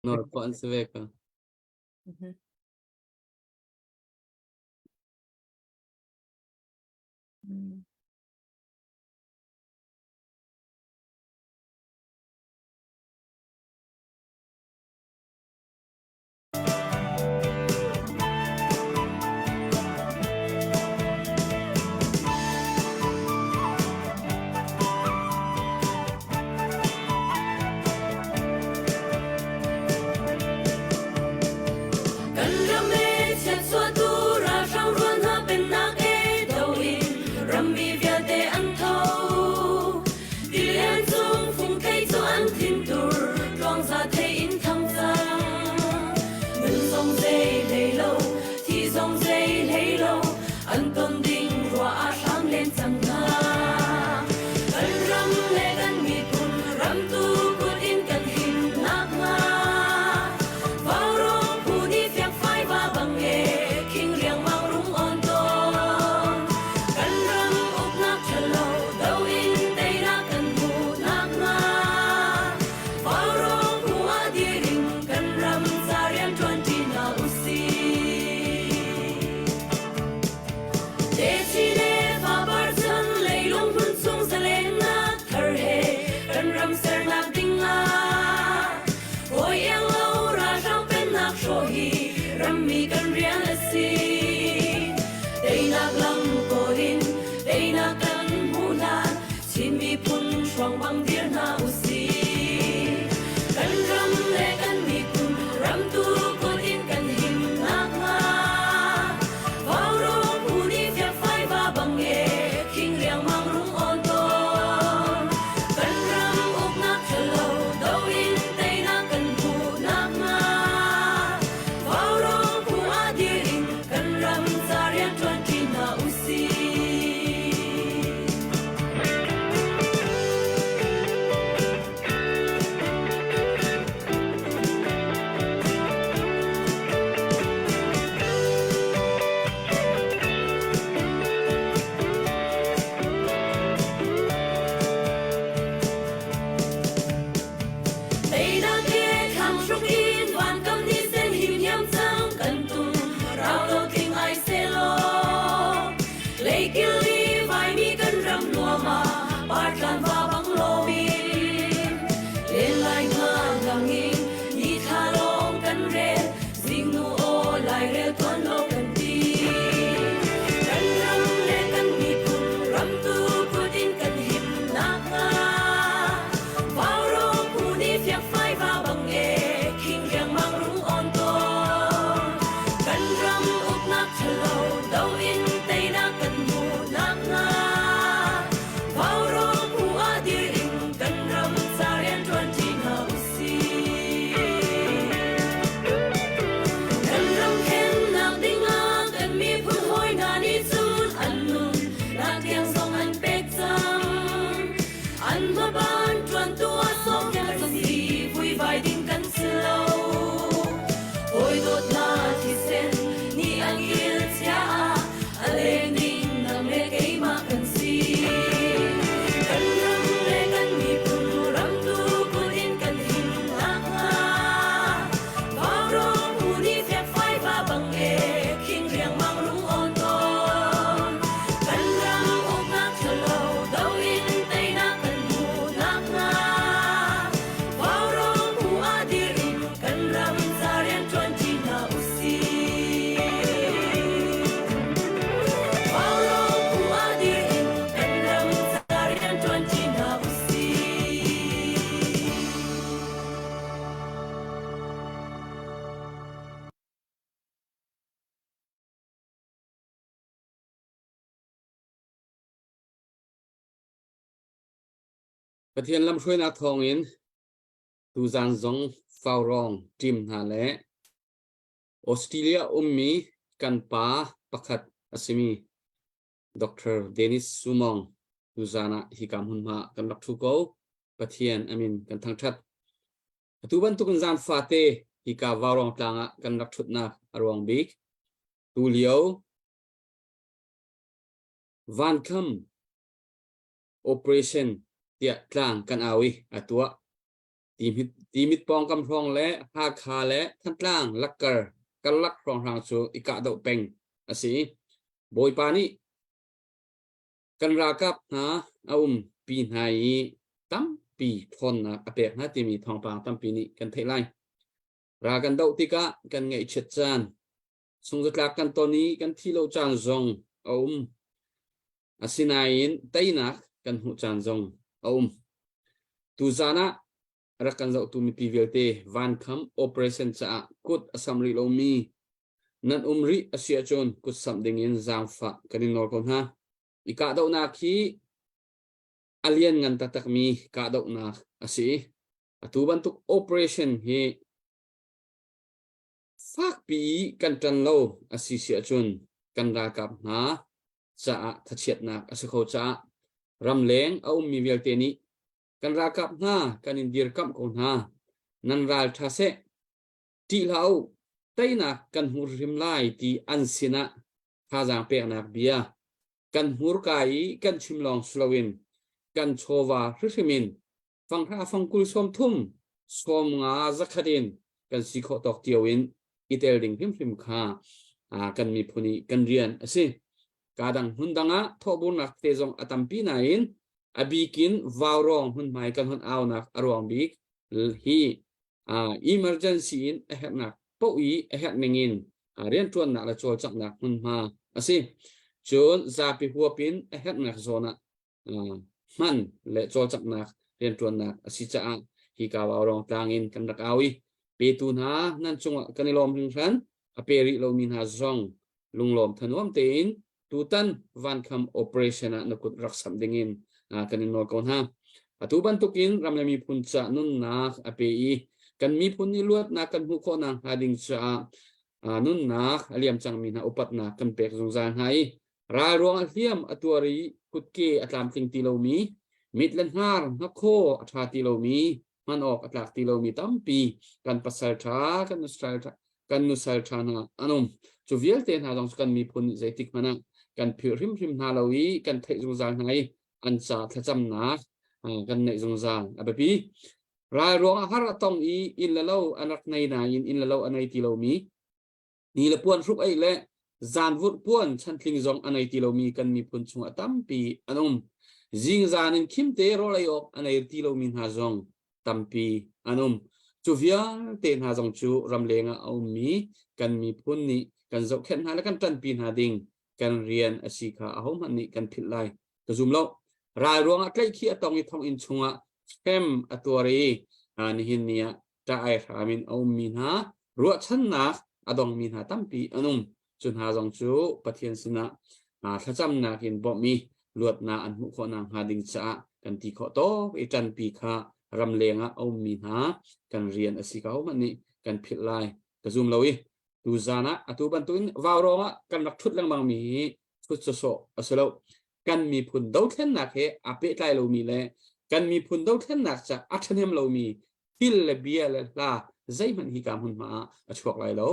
Nawl khawh an si ve ko. Kan ram e chiatchuahtu ralhrang rual hna pennak e do in rammi vialte an tho. Tilian cung fungthei cu an thintur tluangza thei in thang cang. Nun zong zei hlei lo, thi zong zei hlei lo, an ton ding ruah ah hram len cang hna. Kan ram le kan miphun ramtu kut in kan him nakhnga Vaurawng phu nih fiangfai va bang e khing riangmang rung on tawn. Kan ram uknak ṭhalo do in teinak kan hmuh nakhnga Vaurawng phu ah dir in kan ram ca rian ṭuan ṭi hna usih. Techi le fapar chan leilung hmun chung zalennak thar he kan ram sernak ding ah hawi iang lo ralhrang pennak hrawh hi rammi kan rian a si. Teinak lam kawl in teinak kan hmuh hlan Chin miphun hruang bang dir hna usih. Kan ram le kan miphun ramtu kut in kan him nakhnga Vaurawng phu nih fiangfai va bang e khing riangmang rung awn tawn. Kan ram uknak ṭhalo do in teinak kan hmuh nakhnga Vaurawng phu ah dir in kan ram ca rian ṭuanṭi hna usih. Teinak he thlang hruk in vankam ni sen himhiam cang kan tum rau lo tling ai selaw Leikil i vaimi kan ram nuam ah partlan va bang lomin len lai nga ngang in ni thla lawng kan rel zingnu aw lairel tuan lo kan ti kan ram le kan miphun ramtu kut in kan him nakhnga Vaurawng phu nih fiangfai va bang e khing riangmang rung on tawn kan ram uknak ṭhalo do in teinak kan hmuh nakhnga Vaurawng phu ah dir in kan ram ca rian ṭuan ṭi hna usih. Kan ram khennak dingah kan miphun hawi hna nih cun an nun nak tiang zong an pek cang. An hmaban ṭuantu ah sawmnak si vuivai ding kan si lo. Hawi dawtnak thisen nih an kil chia ah a leng ding nang le keimah kan si. Kan ram le kan miphun ramtu kut in kan him nakhnga Vaurawng phu nih fiakfai va bang e khing riangmang rung awn tawn. Kan ram uknak ṭhalo do in teinak kan hmuh nakhnga Vaurawng phu ah dir in kan ram ca rian ṭuan ṭi hna usih. Vaurawng phu ah dir in kan ram ca rian ṭuan ṭi hna usih. Pathian lamhruainak thawngin tuzan zong Faurawng team hna le Australia ummi kan pa pakhat a simi Dr. Dennis Sumong tuzan ah hika hmunhma kan rak thu ko. Pathian amin kan thangthat. Atu bantukin zan fate hika Vaurawng tlang ah kan rak thutnak a ruang bik tulio Vankham operation tiah tlang kan au i a tuah. Timit pawngkam hrawng le Hakha le Thantlang lakkar karlak hrawnghrang cu i kahdoh peng a si. Bawipa nih kan ralkap hna a um pi hna i tampi ṭhawnnak a pek hna timi thawngpang tampi nih kan theih lai. Ral kan doh tikah kan ngaihchiat caan, sungzatlak kan ton i kan thi lo caan zong a um. Asinain teinak kan hmuh caan zong a um. Tuzaan ah rak kan zohtu mipi vialte vankham operation caah kut a sam rih lomi nan um rih a si ahcun kut samh dingin zaangfah kan in nawl ko hna. I kahdohnak hi a lianngan taktakmi kahdohnak a si. Atu bantuk operation hi fakpi kan ṭan lo a si si ahcun kan ralkap hna caah thachiatnak a si kho caah ramleng a ummi vialte nih kan ralkap hna kan in dirkamh ko hna. Nan ral ṭha seh, ṭih hlah u, teinak kan hmu hrim lai ti an sinah thazaang peknak bia kan hmurka i kan chim lawng si loin kan chawva hrihrim in fanghra fangkul 30 sawmnga zakhat in kan si khawh tawk cio in i tel ding hrimhrim kha kan miphun i kan rian a si. Ka dang hmun dang ah thawhburnak te zong a tampi nain a bikin vaurawng hmunhmai kan hon aunak a ruang bik hi emergency in a herhnak paoh i a herh ning in rianṭuannak le cawlcanghnak hmunhma a si. Cun zapi huap in a herhnak zawn ah hman le cawlcanghnak rianṭuannak a si caah hi ka vaurawng tlang in kan rak au i petu hna nan cungah kan i lawm hringhran. A pe rih lomi hna zong lunglawm thanuam tein tutan vankham operation ah na kut rak samh dingin kan in nawl ko hna. Atu bantukin ram le miphun ca nunnak a pe i kan miphun nih luatnak kan hmuh khawh nakhnga ding caah nunnak a liam cangmi hna upatnak kan pek zungzal hna i ral ruangah hliam a tuar i kutke a tlamtling ti lomi mit le hnar hnakhaw a ṭha ti lomi hman awk a tlak ti lomi tampi kan pasal ṭha kan nusal ṭha kan nusal ṭha hna an um. Cu vialte hna zong cu kan miphun nih zeitik hmanh ah kan philh hrimhrim hna lo i kan theih zungzal hna i an ca thlacamnak kan neih zungzal a biapi. Ral ruangah har a tong i inn le lo an rak nei nain inn le lo a nei ti lomi ni le puan hruk ei le zan vurh puan chantling zong a nei ti lomi kan miphun chungah tampi an um. Zingzan in khimte rawl ei awk a nei ti lomi hna zong tampi an um. Cu vialte hna zong cu ramleng ah a ummi kan miphun nih kan zohkhenh hna le kan ṭanpi hna ding kan rian a si kha ahohmanh nih kan philh lai ka zum lo. Ral ruangah tlaihkhih a tong i thonginn chungah hrem a tuar i nihin ni ah ṭah ai hram in a ummi hna ruahchannak a dongmi hna tampi an um. Cu hna zong cu Pathian sinah thlacamnak in bawmh i luatnak an hmuh khawh nakhnga ding caah kan ti khawh tawk i ṭanpi kha ramleng ah a ummi hna kan rian a si ko hmanh nih kan philh lai ka zum lo i tuzaan ah atu bantukin vaurawng ah kan rak ṭhut lengmang mi hi ṭhut sawsawh a si lo. Kan miphun dothlennak he aa pehtlai lomi le kan miphun dothlennak ca a ṭhahnem lomi thil le bia le hla zeihmanh hi ka hmunhma ah a chuak lai lo,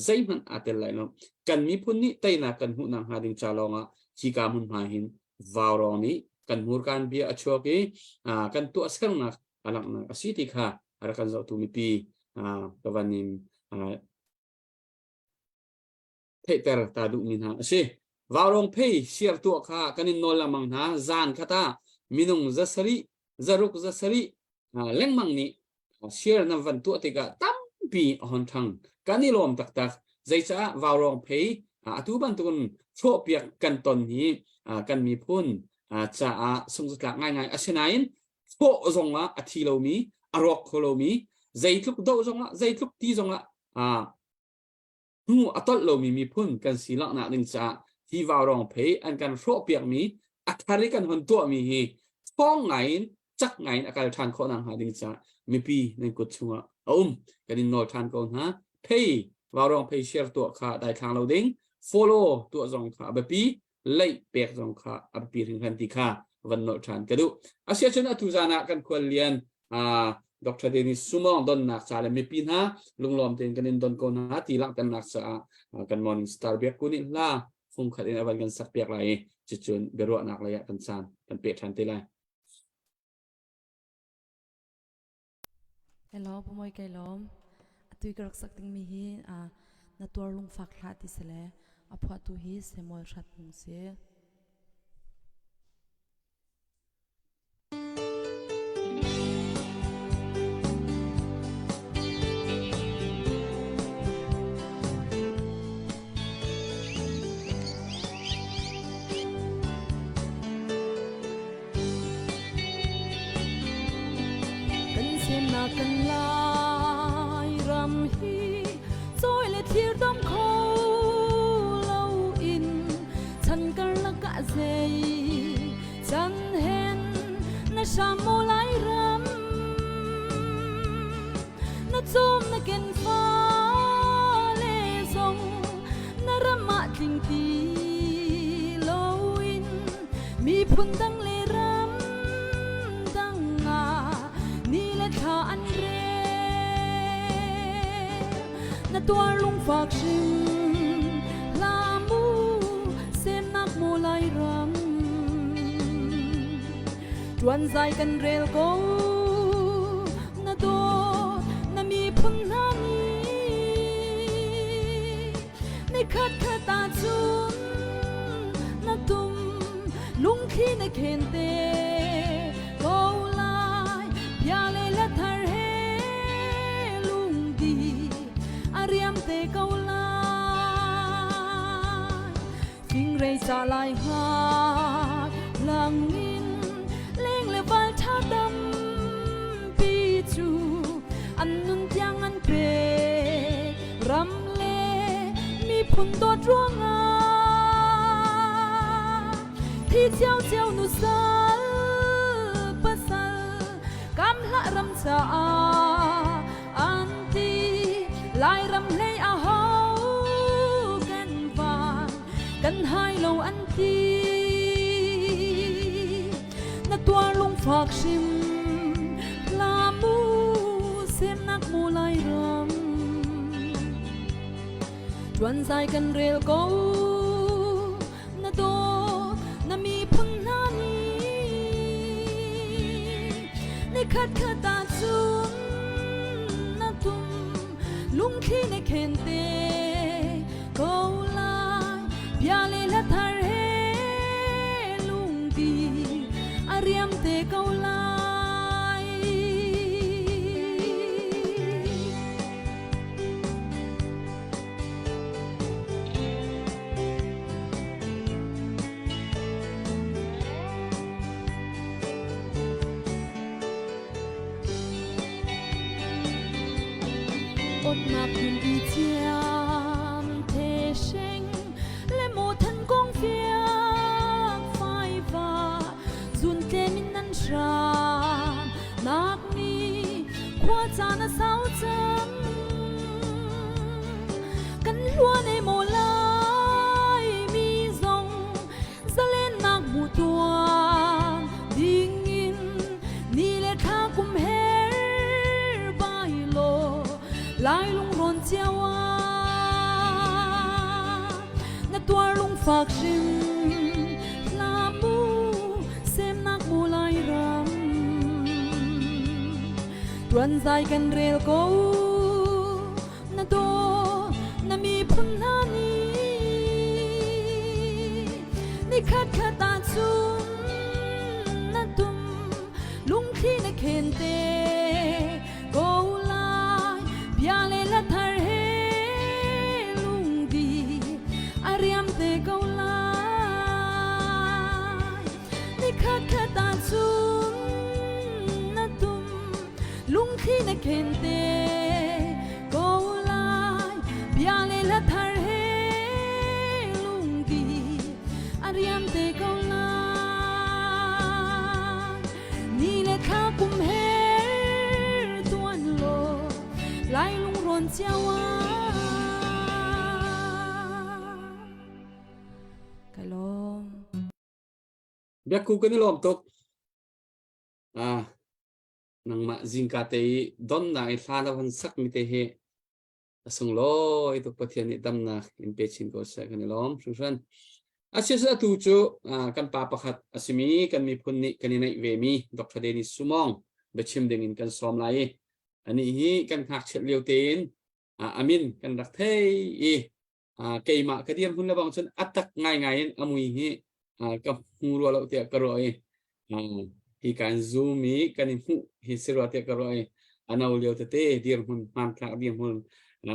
zeihmanh aa tel lai lo. Kan miphun nih teinak kan hmuh nakhnga ding ca lawngah hi ka hmunhma hin vaurawng nih kan hmurkaan bia a chuak i kan tuahsernak a langhnak a si ti kha a rak kan zohtu mipi ka van in theihter ta duhmi hna a si. Vaurawng phei siar tuah kha kan in nawl lengmang hna. Zan khat ah minung 700, 600, 700 lengmang nih share nan van tuah tikah tampi a hon ṭhang. Kan i lawm taktak. Zeicah vaurawng phei atu bantukin thlawhpiak kan ton hi kan miphun caah sungzatlak ngaingai asinain thlawh zongah a thi lomi, a rawk kho lomi, zeitluk doh zongah, zeitluk ti zongah hnu a tolh lomi miphun kan si langhnak ding caah hi vaurawng phei an kan hrawhpiakmi a thar i kan hon tuahmi hi thawng ngai in cak ngai in a kal ṭhan khawh nakhnga ding caah mipi nan kut chungah a um. Kan in nawl ṭhan ko hna. Phei vaurawng phei share tuah kha daithlang lo ding, follow tuah zong kha a biapi, leih pek zong kha a biapi hringhran ti kha van nolh ṭhan ka duh. Asiahcun atu zan ah kan khual lian Dr. Dennis Sumong donnak ca le mipi hna lunglawm tein kan in don ko hna ti langhternak caah kan Morning Star biak ku nih hla fungkhat in avan kan sak piak lai i cucun biaruahnak lei ah kan caan kan peh ṭhan te lai. Hello, Pumoi kai lawm. Atu ka rak sak dingmi hi na tuar lungfak hlah ti si le a phuahtu hi Samuel Hrat Hmung si. Kan semnak kan Lairam hi cawi le thir dam kho loin chan karlak ah zei chan hen na hram maw Lairam na cawm na ken fale zong na ram ah tling ti loin miphun dang le ram dang ah ni le thla an rel na tuar lungfak hrim hlah mu semnak maw Lairam Tuan zai kan rel ko na dawt na miphun hna nih nikhat khat ahcun na tum lungthli na khen te ko lai bia le la thar he lungdi a riam te ko lai Fingrei ca lai hngak langin leng le val ṭha tampi cu an nun tiang an pek ram le miphun dawt ruangah thi ciocio nu sal pasal kam hlah ram caah an ti Lairam hlei a ho kan van kan hai lo an ti na tuar lungfak hrim hla mu semnak mu Lairam tuan zai kan rel ko na dawt na miphun hna nih nikhat khat ahcun na tum lungthli na khen te ko lai bia le hla thar he lungdi a riam te ko lai. Otnak hun i thiam the sheng le maw than kong fiak fai va zun tlem in nan hram nak ni khua caan a sau cang Kan hluan ei maw Laimi zong zalennak hmu tuan dingin ni le thla kum her bai law Lai lungrawn cio ah na tuar lungfak hrim hlah mu semnak mu Lairam tuan zai kan rel ko na dawt na miphun hna nih nikhat khat ahcun na tum lungthli na khen te ko lai bia le hla thar he lungdi a riam te ko lai nikhat khat ahcun na tum lungthli na khen te ko lai bia le hla thar he lungdi a riam te ko lai ni le thla kum her tuan law lai lungrawn cio ah kai lawm. Biakku kan i lawm tuk. Ah, nangmah zingka te i donnak i hla na von sakmi te hi a sunglawi tuk Pathian nih damnak in pe chin ko seh kan i lawm hringhran. Asinain atu cu kan pa pakhat a simi kan miphun nih kan i neih vemi Dr. Dennis Sumong biachim ding in kan sawm lai i. Anih hi kan ngakchiat lio tein amin kan rak thei i keimah ka dirhmun le bang cun a tak ngaingai in a mui hi ka hmu rua lo tiah ka ruah i hi kan zoom i kan i hmuh hi si rua tiah ka ruah i a no lio tete dirhmun hmanthlak dirhmun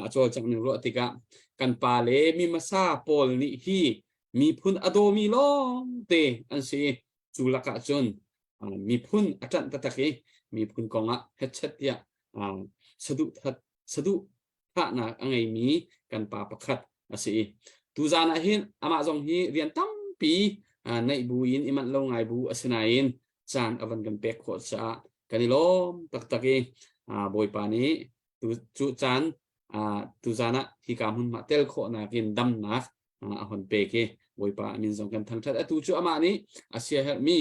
a cawlcangh ning ruah tikah kan pa le mi hmasa pawl nih hi miphun a dawmi lawngte an si i cu lakah cun miphun a ṭanh taktak i miphun kongah hetchet tiah saduh saduh thahnak a ngeimi kan pa pakhat a si i tuzan ah hin amah zong hi rian tampi neih bu in i manh lo ngai bu a si nain caan a van kan pek khawh caah kan i lawm taktak i Bawipa nih tu cu caan tuzan ah hika hmunhma tel khawhnak in damnak a hon pek i Bawipa a min zong kan thangṭhat. Atu cu amah nih a siaherhmi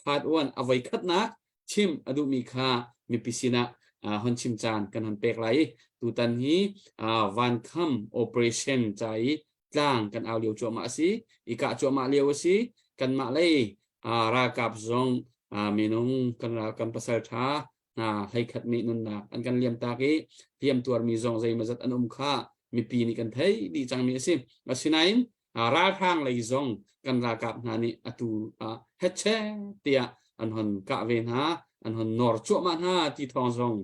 part one a voi khatnak chim a duhmi kha mipi sinah hon chim caan kan hon pek lai i tutan hi vankham operation ca i tlang kan au lio cuahmah a si i kah cuahmah lio a si. Kanmah lei ralkap zong minung kan ralkam pasal ṭha hna hleikhat nih nunnak an kan liamtak i hliam tuarmi zong zeimawzat an um kha mipi nih kan theih dih cangmi a si. Asinain ralhrang lei zong kan ralkap hna nih atu ah hetchet tiah an hon kah ve hna, an hon nawr cuahmah hna ti thawng zong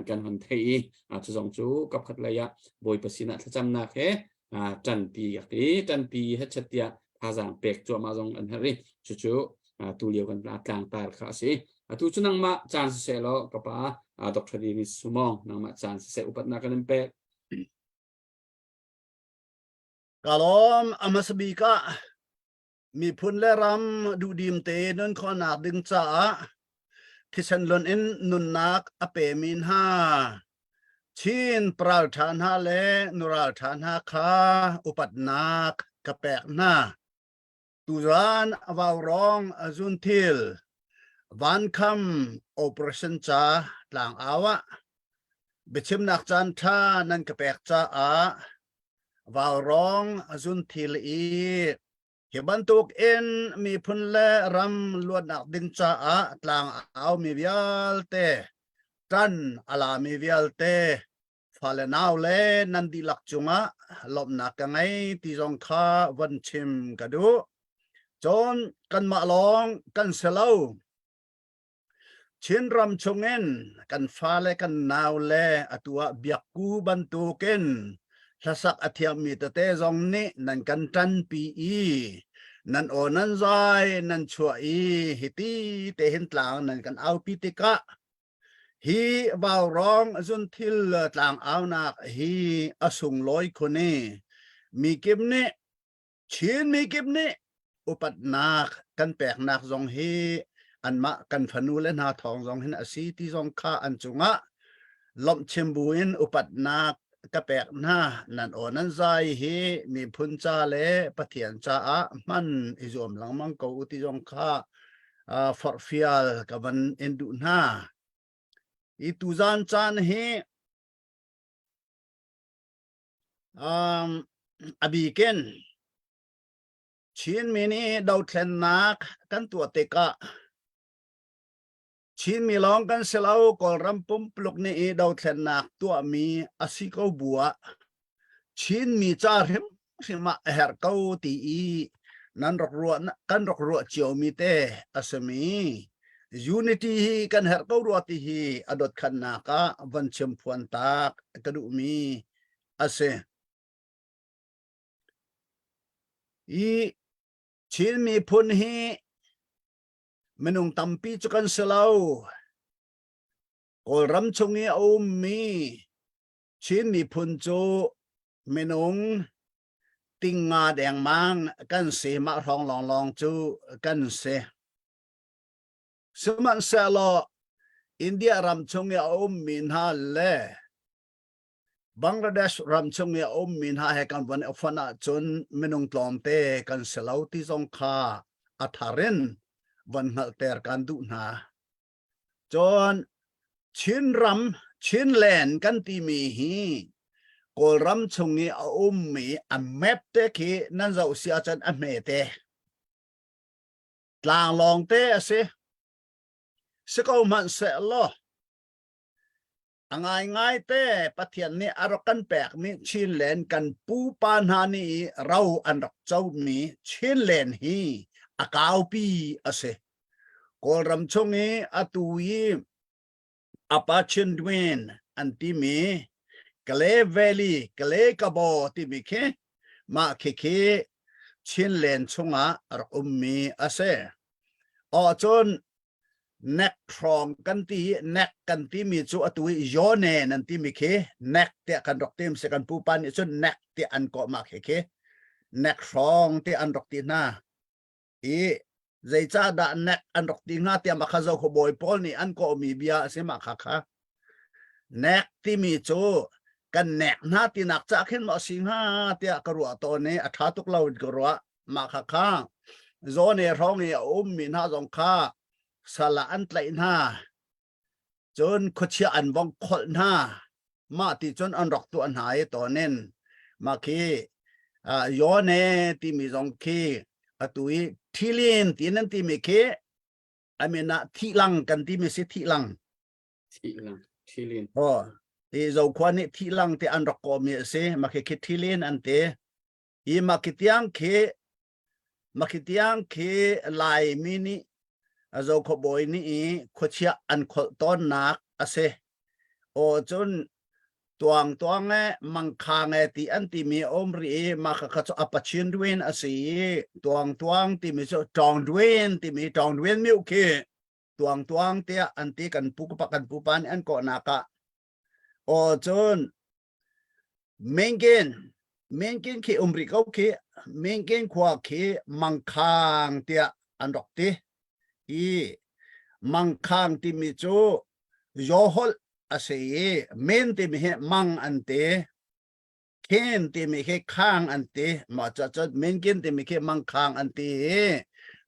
kan hon theih i cu zong cu kapkhat lei ah Bawipa sinah thlacamnak he ṭanpi yak i ṭanpi hetchet tiah thazaang pek cuahmah zong an herh i cucu tu lio kan tlangtar kha a si. Atu cu nangmah caan siseh law ka pa Dr. David Sumong nangmah caan siseh upatnak kan in pek. Ka lawm a hmasa bik ah miphun le ram duhdim te nun khawhnak ding caah thisen lonh in nunnak a pemi hna Chin paralṭha hna le nuralṭha hna kha upatnak ka pek hna. Tuzan vaurawng zunthil vankham operation ca tlangau ah biachimnak caan ṭha nan ka pek caah vaurawng zunthil i Hi bantuk in miphun le ram luatnak ding caah tlang au mi vialte, ṭan a la mi vialte, fale nau le nan dihlak cungah lawmhnak ka ngei ti zong kha von chim ka duh. Cun kanmah lawng kan si lo. Chinram chungin kan fale kan naule atu ah biakku bantukin hlasak a thiammi tete zong nih nan kan ṭanpi i nan aw nan zai nan chuah i hiti te hin tlang nan kan aupi tikah hi vaurawng zunthil tlang aunak hi a sunglawi khun i mi kim nih Chin mi kip nih upatnak kan peknak zong hi anmah kan fanu le hna thawng zong hin a si ti zong kha an cungah lawmh chim buin upatnak ka pek hna. Nan aw nan zai hi miphun ca le Pathian caah hman i zuam lengmang ko u ti zong kha forhfial ka van in duh hna. I tuzan caan hi Um, a bikin Chinmi nih dothlennak kan tuah tikah Chinmi lawng kan si lo, Kawlram pumpuluk nih i dothlennak tuahmi a si ko bu ah Chinmi ca hrimhrim ah a herh ko ti i nan rak ruah kan rak ruah ciomi te a simi unity hi kan herh ko rua ti hi a dotkhannak ah von chim phuan tak ka duhmi a si. I Chin miphun hi minung tampi cu kan si lo. Kawlram chung i a ummi Chin miphun cu minung tingnga dengmang kan si mah hrawng lawnglawng cu kan si. Sihmanhsehlaw India ram chung i a ummi hna le Bangladesh ram chung i a ummi hna he kan von i fonh ahcun minung tlawmte kan si lo ti zong kha a thar in von hngalhter kan duh hna. Cun Chinram, Chinland kan timi hi Kawlram chung i a ummi a map te khi nan zoh si ahcun a hmete. Tlang lawng te a si. Si ko hmanh seh law. A ngaingai te Pathian nih a rak kan pekmi Chinland kan pupa hna nih ro an rak comi Chinland hi a kaupi a si. Kawlram chung i atu i Apa Chindwin an timi Kale Valley, Kale Kabo timi khi mah khikhi Chinland chungah a rak ummi a si. Aw cun nek hrawng kan ti i nek kan timi cu atu i yone nan timi khi nek tiah kan rak tim si kan pupa nih cun nek tiah an kawh mah khi khi nek hrawng tiah an rak ti hna i zeicah dah nek an rak ti hnga tiah mah kha zo khuabawi pawl nih an kawhmi bia a si mah kha kha nek timi cu kan nek hna tinak cah khin maw si hnga tiah ka ruah tawn i a ṭha tuk lo in ka ruah mah kha kha zawn e hrawng i a ummi hna zong kha sal ah an tlaih hna cun khuachia an vong kholh hna mah ti cun an rak tuah hna i tawnin mah khi yone timi zong khi atu i thilin ti nan timi khi amin ah thihlang kan timi si thihlang thihlang thilin oh i zokhua nih thihlang ti an rak kawhmi a si mah khi khi thilin an ti Hi makitiang khi makitiang khi Laimi nih Zokhawbawi nih i khuachia an kholh tawnnak a si. Aw cun tuang tuang e mangkhang e ti an timi a um rih i mah kha cu a pachin duin a si i tuang tuang timi cu tawng duin timi tawng duin miu khi tuang tuang tiah an ti kan pu kan pupa nih an kawhnak ah aw cun Mengken Mengken khi um rih ko khi Mengken khua khi Mangkhang tiah an rak ti i Mangkhang timi cu Yaw holh a si i Men timi hi mang an ti Khen timi khi khang an ti mah ca cun Mengken timi khi Mangkhang an ti i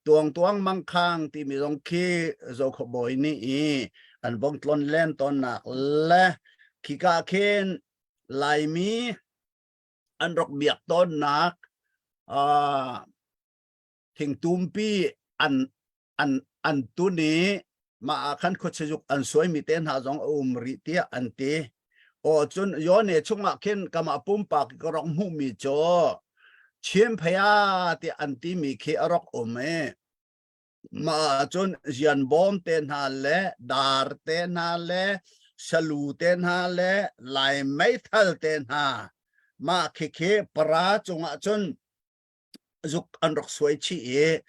Tuang tuang Mangkhang timi zong khi Zokhawbawi nih i an vong tlon len tawnnak le Khika khin Laimi an rak biak tawnnak uh, thingtumpi an an an tun i mah ah khan khuachazuk an suaimi te hna zong a um rih tiah an ti. Aw cun Yone chungah khin kamah pumpak ka rak hmuhmi cu Chimpheia tiah an timi khi a rak um i Mah ahcun zianbawm te hna le dar te hna le salu te hna le lai meithal te hna mah khikhi para cungah cun zuk an rak suai chih i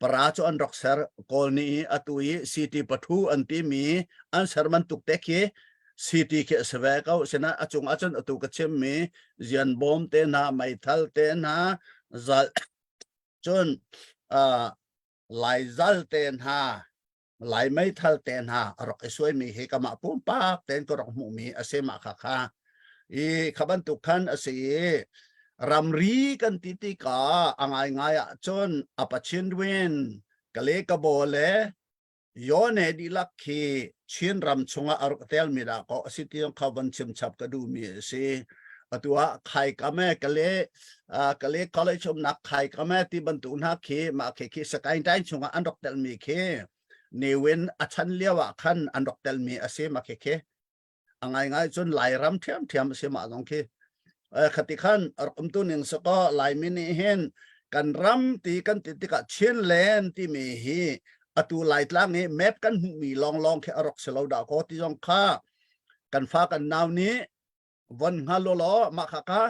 para cu an rak ser kawl nih atu i city pathu an timi an ser bantuk te khi city khi a si ve ko sina a cung ahcun atu ka chimmi zianbawm te hna meithal te hna zal Cun uh, Laizal te hna, Lai meithal te hna a rak i suaimi hi kamah pumpak tein ka rak hmuhmi a si mah kha kha. I kha bantuk khan a si i ramri kan ti tikah a ngaingai ahcun a Pachinwin, Kale Kabo le Yone dihlak khi Chin ram chungah a rak telmi dah kaw a si ti kha von chim chap ka duhmi a si. Atu ah Khaikam e Kale Kale College umnak Khaikam e ti bantuk hna khi mah khi khi Sakaing chungah an rak telmi khi Newin a chan lio ah khan an rak telmi a si mah khi khi. A ngaingai cun Lairam ṭhiamṭhiam a si mah zong khi. Khati khan rak um tu ning si kaw Laimi nih hin kan ram ti kan ti tikah Chinland timi hi atu Laitlang i map kan hmuhmi lawnglawng khi a rak si lo dah kaw ti zong kha kan fa kan nau nih von hngal u law mah kha kha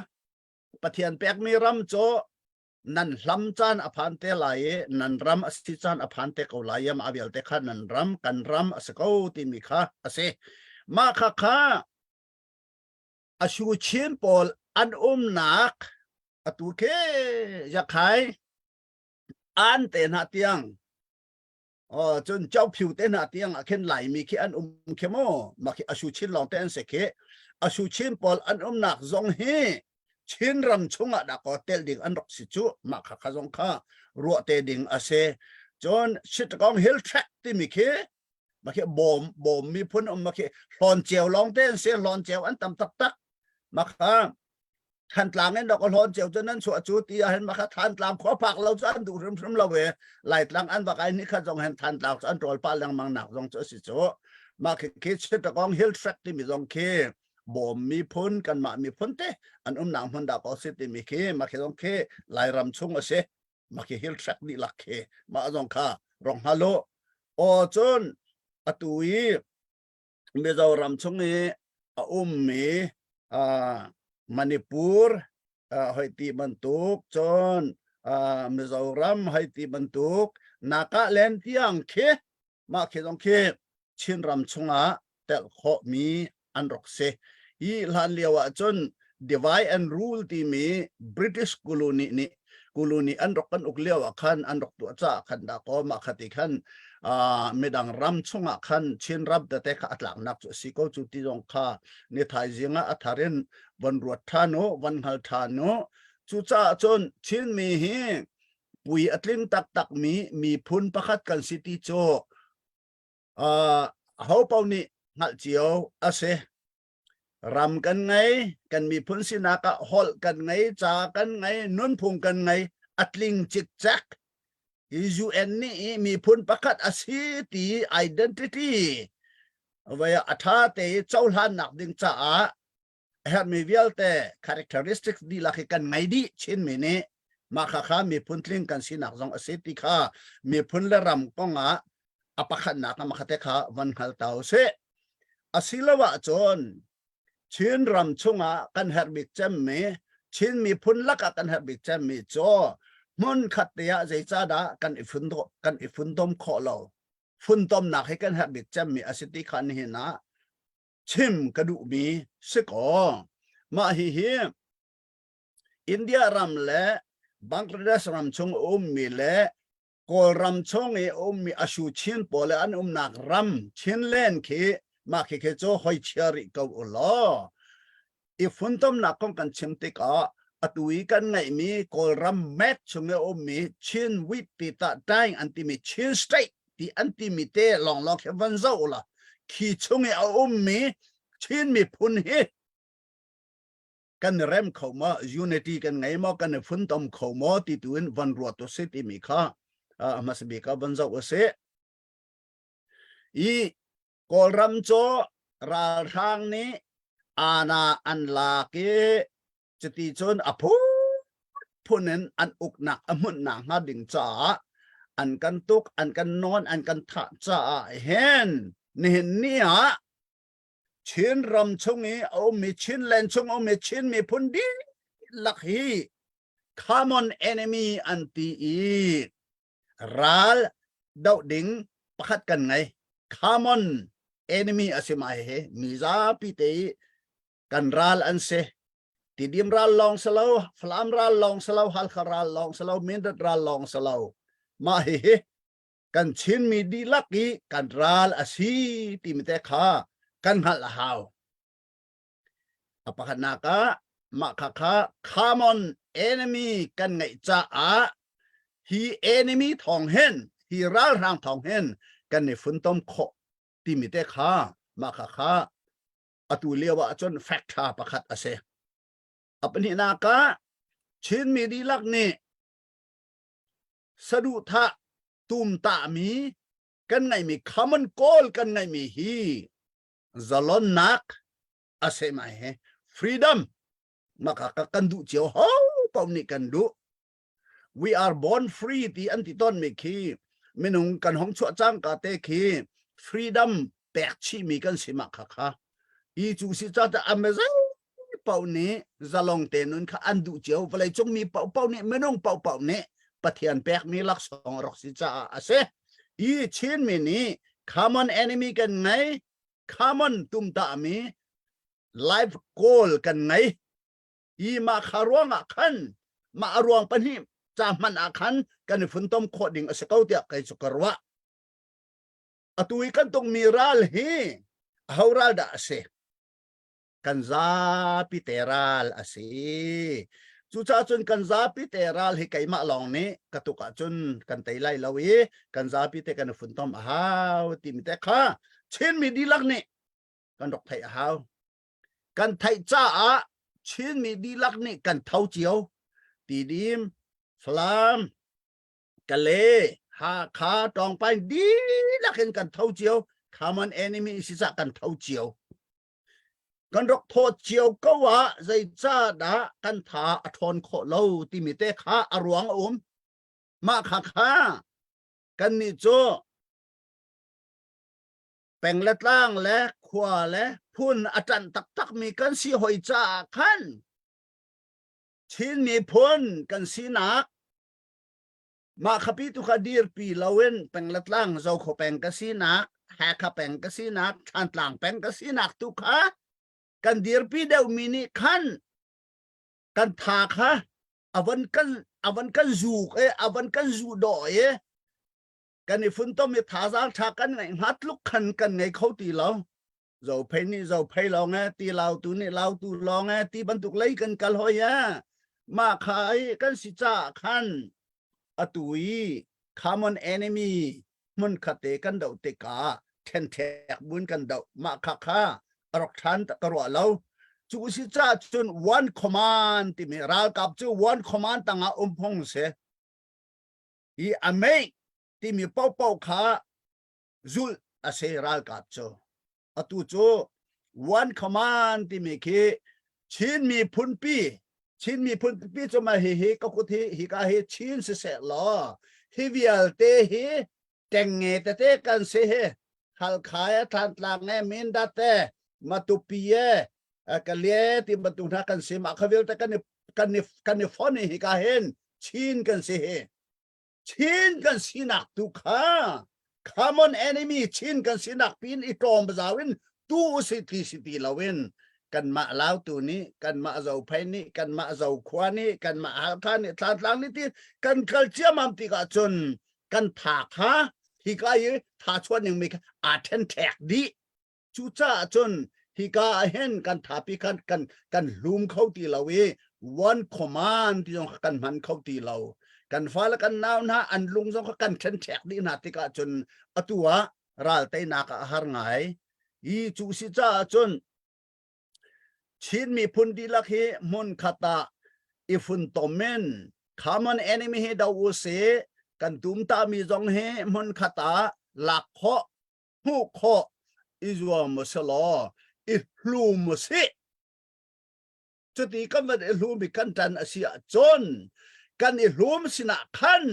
Pathian pekmi ram cu nan hlam caan a phan te lai i nan ram a si caan a phan te ko lai i mah vialte kha nan ram kan ram a si ko timi kha a si mah kha kha a su chin pawl an umnak atu khi yakhai an te hna tiang Oh, cun Chokphiu te hna tiang ah khin Laimi khi an um khi mu. Mah khi Asu Chin lawng te an si khi. Asu Chin pawl an umnak zong hi Chin ram chungah dah kaw tel ding an rak si cu. Mah kha kha zong kha ruah te ding a si. Cun Chittagong Hill Tract timi khi mah khi bawm bawm miphun um mah khi hlawn ceu lawng te an si. Hlawn ceu an tam taktak. Mah kha Thantlang in dok a hlawn ceu cu nan chuah cu ti ah hin maka Thantlang khua phak lo cu an duh hrimhrim lo e Laitlang an vak ai ni khat zong hen Thantlang cu an ṭawl pah lengmang nak zong cu a si cu. Mah khi khi Chittagong Hill Tract timi zong khi Bawm miphun kanmah miphun te an umnak hmun dah ko si timi khi mah khi zong khi Lairam chung a si. Mah khi Hill Tract dihlak khi mah zong kha rong hngal u. Aw cun atu i Mizoram chung i a ummi uh, Manipur uh, hoi ti bantuk cun uh, Mizoram hoi ti bantuk Nagaland tiang khi mah khi zong khi Chinram chungah telh khawhmi an rak si. Hi hlan lio ah cun divide and rule timi British colony nih colony an rak kan uk lio ah khan an rak tuah caah khan dah kaw mah kha ti khan uh, midang ram chungah khan Chin ram tete kha a tlaknak cu a si ko cu ti zong kha ni thaizing ah a thar in von ruat ṭhan u von hngal ṭhan u cucaah cun Chinmi hi pui a tling taktak mi miphun pakhat kan si ti cu uh, ho paoh nih hngalh cio a si. Ram kan ngei, kan miphun sinak ah holh kan ngei, ca kan ngei, nunphung kan ngei, a tling cikcek. Hi UN nih miphun pakhat a si ti identity vai a ṭha te i cohlannak ding caah a herhmi vialte characteristics dihlak hi kan ngei dih Chinmi nih mah kha kha miphun tling kan sinak zong a si ti kha miphun le ram kong ah a pakhatnak ah makhate kha van hngal ta usih. Asiloah cun Chin ram chungah kan herh bik cemmi Chin miphun lakah kan herh bik cemmi cu hmun khat te ah zeicahdah kan i fun kan i funtom khawh lo funtomnak hi kan herh bik cemmi a si ti kha nihin ah chim ka duhmi si kaw mah hi hi India ram le Bangladesh ram chung ummi le Kawlram chung i ummi Ashu Chin pawl le an umnak ram Chinland khi mah khi khi cu hoi chia rih ko u law i funtomnak kong kan chim tikah atu i kan ngeihmi Kawlram map chung i ummi Chin Wheat ti ta taing an timi Chin State ti an timi te lawnglawng khi van zoh u law khi chung i a ummi Chin miphun hi kan i rem kho maw unity kan ngei maw kan i funtom kho maw ti tu in van ruat u si timi kha a hmasa bik ah van zoh u si i Kawlram cu ralhrang nih ana an lak i cuti cun a phun in an uknak a hmunhnak hnga ding caah an kan tuk an kan nawn an kan thah caah hin nihin ni ah Chin ram chung i a ummi Chinland chung a ummi Chin miphun dihlak hi common enemy an ti i ral doh ding pakhat kan ngei. Common enemy a si mai he mi zapi te i kan ral an si. Tidim ral lawng si lo, Falam ral lawng si lo, Halkha ral lawng si lo, Mindat ral lawng si lo. Mah hihi kan Chinmi dihlak i kan ral a si timi te kha kan hngalh a hau. A pakhatnak ah mah kha kha common enemy kan ngeih caah hi enemy thawng hin hi ralhrang thawng hin kan i funtom khawh timi te kha mah kha kha atu lio ah cun fact tha pakhat a si. A pahnihnak ah Chinmi dihlak nih saduhthah tumtahmi kan ngeihmi common goal kan ngeihmi hi zalonnak a se mai he freedom maka ka kan duh cio ho paoh nih kan duh we are born free ti an ti ton mi khi minung kan hong chuah cang ka te khi freedom pek chih mi kan si ma kha kha i cu si ca ta amazing paoh nih zalong te nun kha an duh cio vawlei cung mi paohpaoh nih minung paohpaoh nih Pathian pekmi laksawng a rak si caah a si i Chinmi nih common enemy kan ngei common tumtahmi life goal kan ngei i mah kha ruangah khan mah a ruang pahnih ca hmanh ah khan kan i funtom khawh ding a si ko tiah kei cu ka ruah atu i kan tungmi ral hi aho ral dah a si Kan zapi te ral a si. Cucaah cun kan zapi te ral hi keimah lawng nih ka tuk ahcun kan tei lai lo i kan zapi te kan i funtom a hau timi te kha Chinmi dihlak nih kan rak theih a hau. Kan theih caah Chinmi dihlak nih kan tho cio. Tidim, Falam, Kale, Hakha, Tawngpain dihlak in kan tho cio. Common enemy si ca kan tho cio. Kan rak thaw cio ko ah zeicahdah kan tha a ṭhawn khawh lo timi te kha a ruang a um. Mah kha kha kannih cu peng le tlang le khua le phun a ṭanh taktakmi kan si hoi caah khan Chin miphun kan sinak mah khapi tu kha dirpi loin peng le tlang Zokho peng ka sinak Hakha peng ka sinak Thantlang peng ka sinak tu kha kan dirpi deuhmi nih khan kan tha kha avan kan avan kan zuk e avan kan zu dawh e kan i funtom i thazaang tha kan ngeih hnga tluk khan kan ngei kho ti lo. Zophei nih zophei lawng e ti lautu nih lautu lawng e ti bantuk lei kan kal hoi e. Mah kha i kan si caah khan atu i common enemy hmun khat te kan doh tikah ṭhenṭhek buin kan doh. Mah kha kha a rak ṭhan ka ruah lo. Cu si caah cun one command timi ralkap cu one command tangah um phung si. Hi a meih timi paohpaoh kha zulh a si ralkap cu. Atu cu one command timi khi Chin miphunpi Chin miphunpi cu ma hi hi ka kut hi hika hi Chin siseh law hi vialte hi tengnge tete kan si hi Halkha e Thantlang e Mindat e Matupi e Kalie ti bantuk hna kan si mah kha vialte kan i kan i kan i fon hi ka hin Chin kan si hi Chin kan sinak tu kha common enemy Chin kan sinak pin i tlawm zau in tu si ti si ti loin kanmah Lautu nih kanmah Zophei nih kanmah Zokhua nih kanmah Halkha nih Thantlang nih ti kan kal ciamam tikah cun kan tha kha hika i tha chuan ning mi kha aa ṭhenṭhek dih. Cucaah cun hika ah hin kan thapi khan kan kan hlum kho ti lo i one command ti zong kan hman kho ti lo. Kan fale kan nau hna an lung zong kha kan ṭhenṭhek dih hna tikah cun atu ah ral teinak ah a har ngai. Hi cu si caah cun Chin miphun dihlak hi hmunkhat ah i funtom in common enemy hi do u sih. Kan tumtahmi zong hi hmunkhat ah lak khawh, hmuh khawh i zuam u sih law i hlum u sih. Cuti kan van i hlum i kan ṭan a si ahcun kan i hlum sinah khan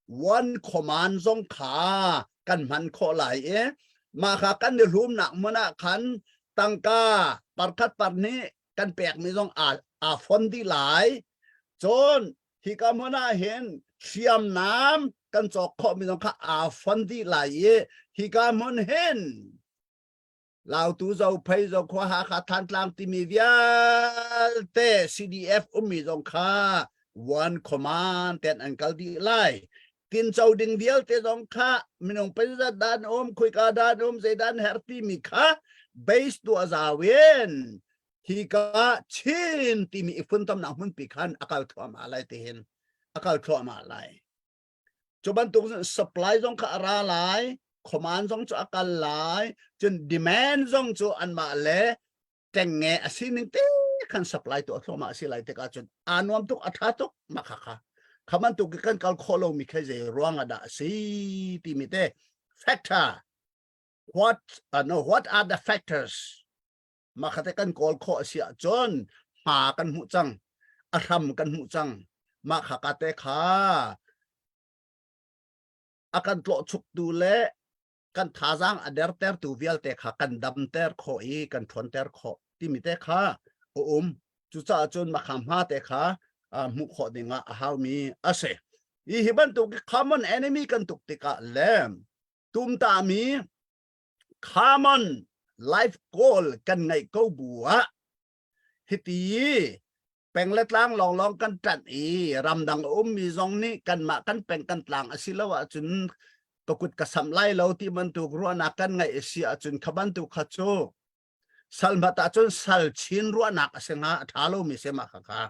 one command zong kha kan hman khawh lai i mah kha kan i hlumnak hmun ah khan tangka parkhat parhnih kan pekmi zong aa, aa fon dih lai. Cun hika hmun ah hin hriamnam kan cawk khawhmi zong kha aa fon dih lai i hika hmun hin Lautu Zophei Zokhua Hakha Thantlang timi vialte CDF ummi zong kha one command ten an kal dih lai. Tinco ding vialte zong kha minung pazat dan um khuika dan um zeidan her timi kha base tuah zau in hika Chin timi i funtomnak hmunpi khan a kal thluahmah lai tihin a kal thluahmah lai. Cu bantuk supply zong kha a ra lai, command zong cu a kal lai, cun demand zong cu anmah le ṭengnge a sining te khan supply tuah thluahmah a si lai tikah cun aa nuam tuk, a ṭha tuk mah kha kha. Kha bantuk kan kal khawh lomi khi zei ruang ah dah a si timi te factor what no what are the factors mah kha te kan kawl khawh a si ahcun hma kan hmuh cang a hram kan hmuh cang mah kha ka te kha a kan tlawhchuktu le kan thazaang a dertertu vialte kha kan damter khawh i kan ṭhawnter khawh timi te kha a um cucaah cun mah kha hma te kha hmuh khawh dingah a haumi a si hi hi bantuk common enemy kan tuk tikah le tumtami common life goal kan ngeih ko bu ah hiti peng le tlang lawnglawng kan ṭanh i ramdang a ummi zong nih kanmah kan peng kan tlang a si lo ahcun ka kut ka samh lai lo ti bantuk ruahnak kan ngeih a si ahcun kha bantuk kha cu sal hmat ahcun sal chin ruahnak a si hnga a ṭha lomi si mah kha kha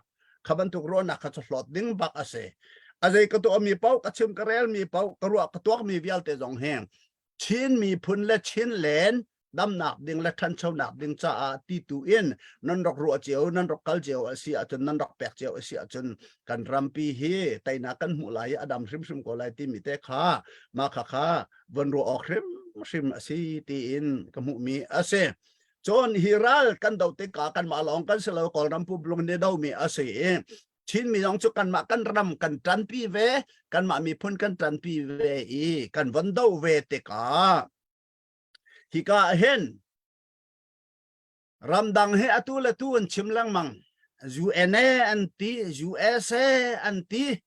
kha bantuk ruahnak kha cu hlawt ding bak a si a zei ka tuahmi paoh ka chim ka relmi paoh ka ruah ka tuakmi vialte zong hi Chin miphun le Chinland damnak ding le ṭhanchonak ding caah ti tu in nan rak ruah cio nan rak kal cio a si ahcun nan rak pek cio a si ahcun kan rampi hi teinak kan hmuh lai i a dam hrimhrim ko lai timi te kha mah kha kha von ruah awk hrim. hrimhrim a si tiin ka hmuhmi a si. Cun hi ral kan do tikah kanmah lawng kan si lo Kawlram pumlung nih domi a si i Chinmi zong cu kanmah kan ram kan ṭanpi ve, kanmah miphun kan ṭanpi ve i kan von do ve tikah hika ah hin Ramdang he atu le tu an chim lengmang. UNA an ti, USA an ti.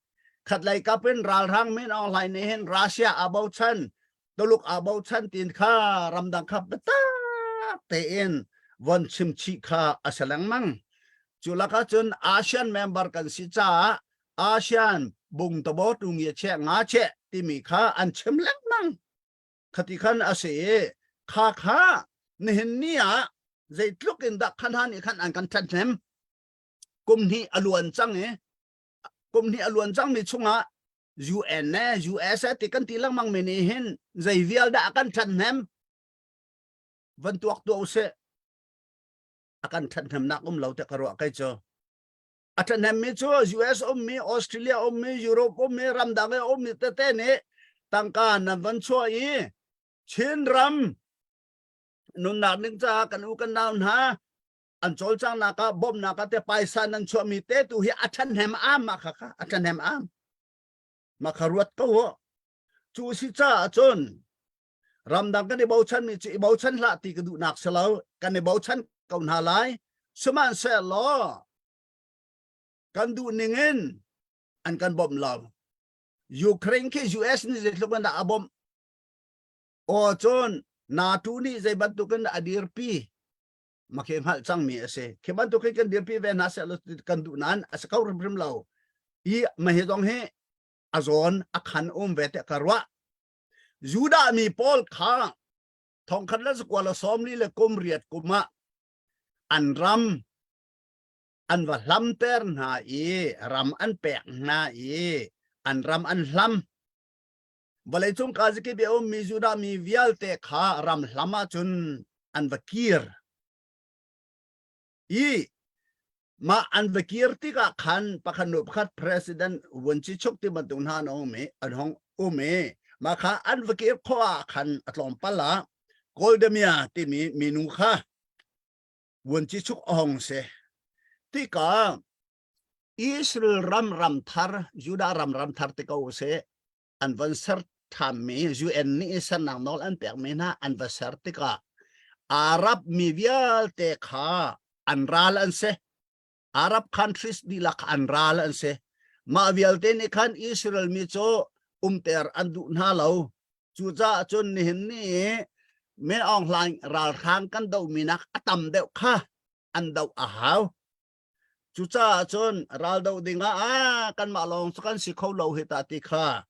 Khatlei kap in ralhrang Min Aung Hlaing nih hin Russia aa bochan, Tuluk aa bochan tin kha ramdang kha biatak tein von chim chih kha a si lengmang. Cu lakah cun ASEAN member kan si caah ASEAN bung tabo tu ngia che nga che timi kha an chim lengmang. Khati khan a si i kha kha nihin ni ah zeitluk in dah khan nih khan an kan ṭhathnem. Kum hnih a luan cang i kum hnih a luan cangmi chungah UN le US ti kan ti lengmang mi nih hin zei vial dah a kan ṭhathnem van tuak tuah usih a kan ṭhathnemnak um lo te ka ruah kei cu. A ṭhahnemmi cu US ummi, Australia ummi, Europe ummi, ramdang i ummi tete nih tangka nan van chuah i Chinram nunnak ding caah kan u kan nau hna an cawlcanghnak ah bawmhnak ah te paisa nan chuahmi te tu hi a ṭhahnem am mah kha kha a ṭhahnem am mah kha ruat ko u cu si caah cun ramdang kan i bochanmi cu i bochan hlah ti ka duhnak si lo kan i bochan ko hna lai sihmanhsehlaw kan duh ning in an kan bawmh lo Ukraine khi US nih zeitluk in dah a bawmh aw cun NATO nih zei bantuk in a dirpi makhe hngalh cangmi a si khi bantuk hi kan dirpi ve hna seh kan duh nain a si kho hrimhrim lo i mahi zong hi a zawn a khan um ve te ka ruah Judah mi pawl kha thongkhat le zakua le sawmli le kum riat kum ah an ram an va hlamter hna i ram an pek hna i an ram an hlam. Vawleicung kazakip i a ummi Judah mi vialte kha ram hlam ahcun an va kir. I mah an va kir tikah khan pakhat nu pakhat president vuanci chuk ti bantuk hna an um i an hong um i mah kha an va kir khawh ah khan a tlawmpal ah Goldemia timi minu kha vuanci chuk a hong si tikah Israel ram ram thar Judah ram ram thar ti ko seh an von ser ṭhanmi UN nih sernak nawl an pekmi hna an va ser tikah Arab mi vialte kha an ral an si. Arab countries dihlak an ral an si. Mah vialte nih khan Israel mi cu umter an duh hna lo. Cucaah cun nihin ni Min Aung Hlaing ralhrang kan dohmi nak a tam deuh kha an doh a hau. Cucaah cun raldoh dingah ah kanmah lawng cu kan si kho lo hi ta ti kha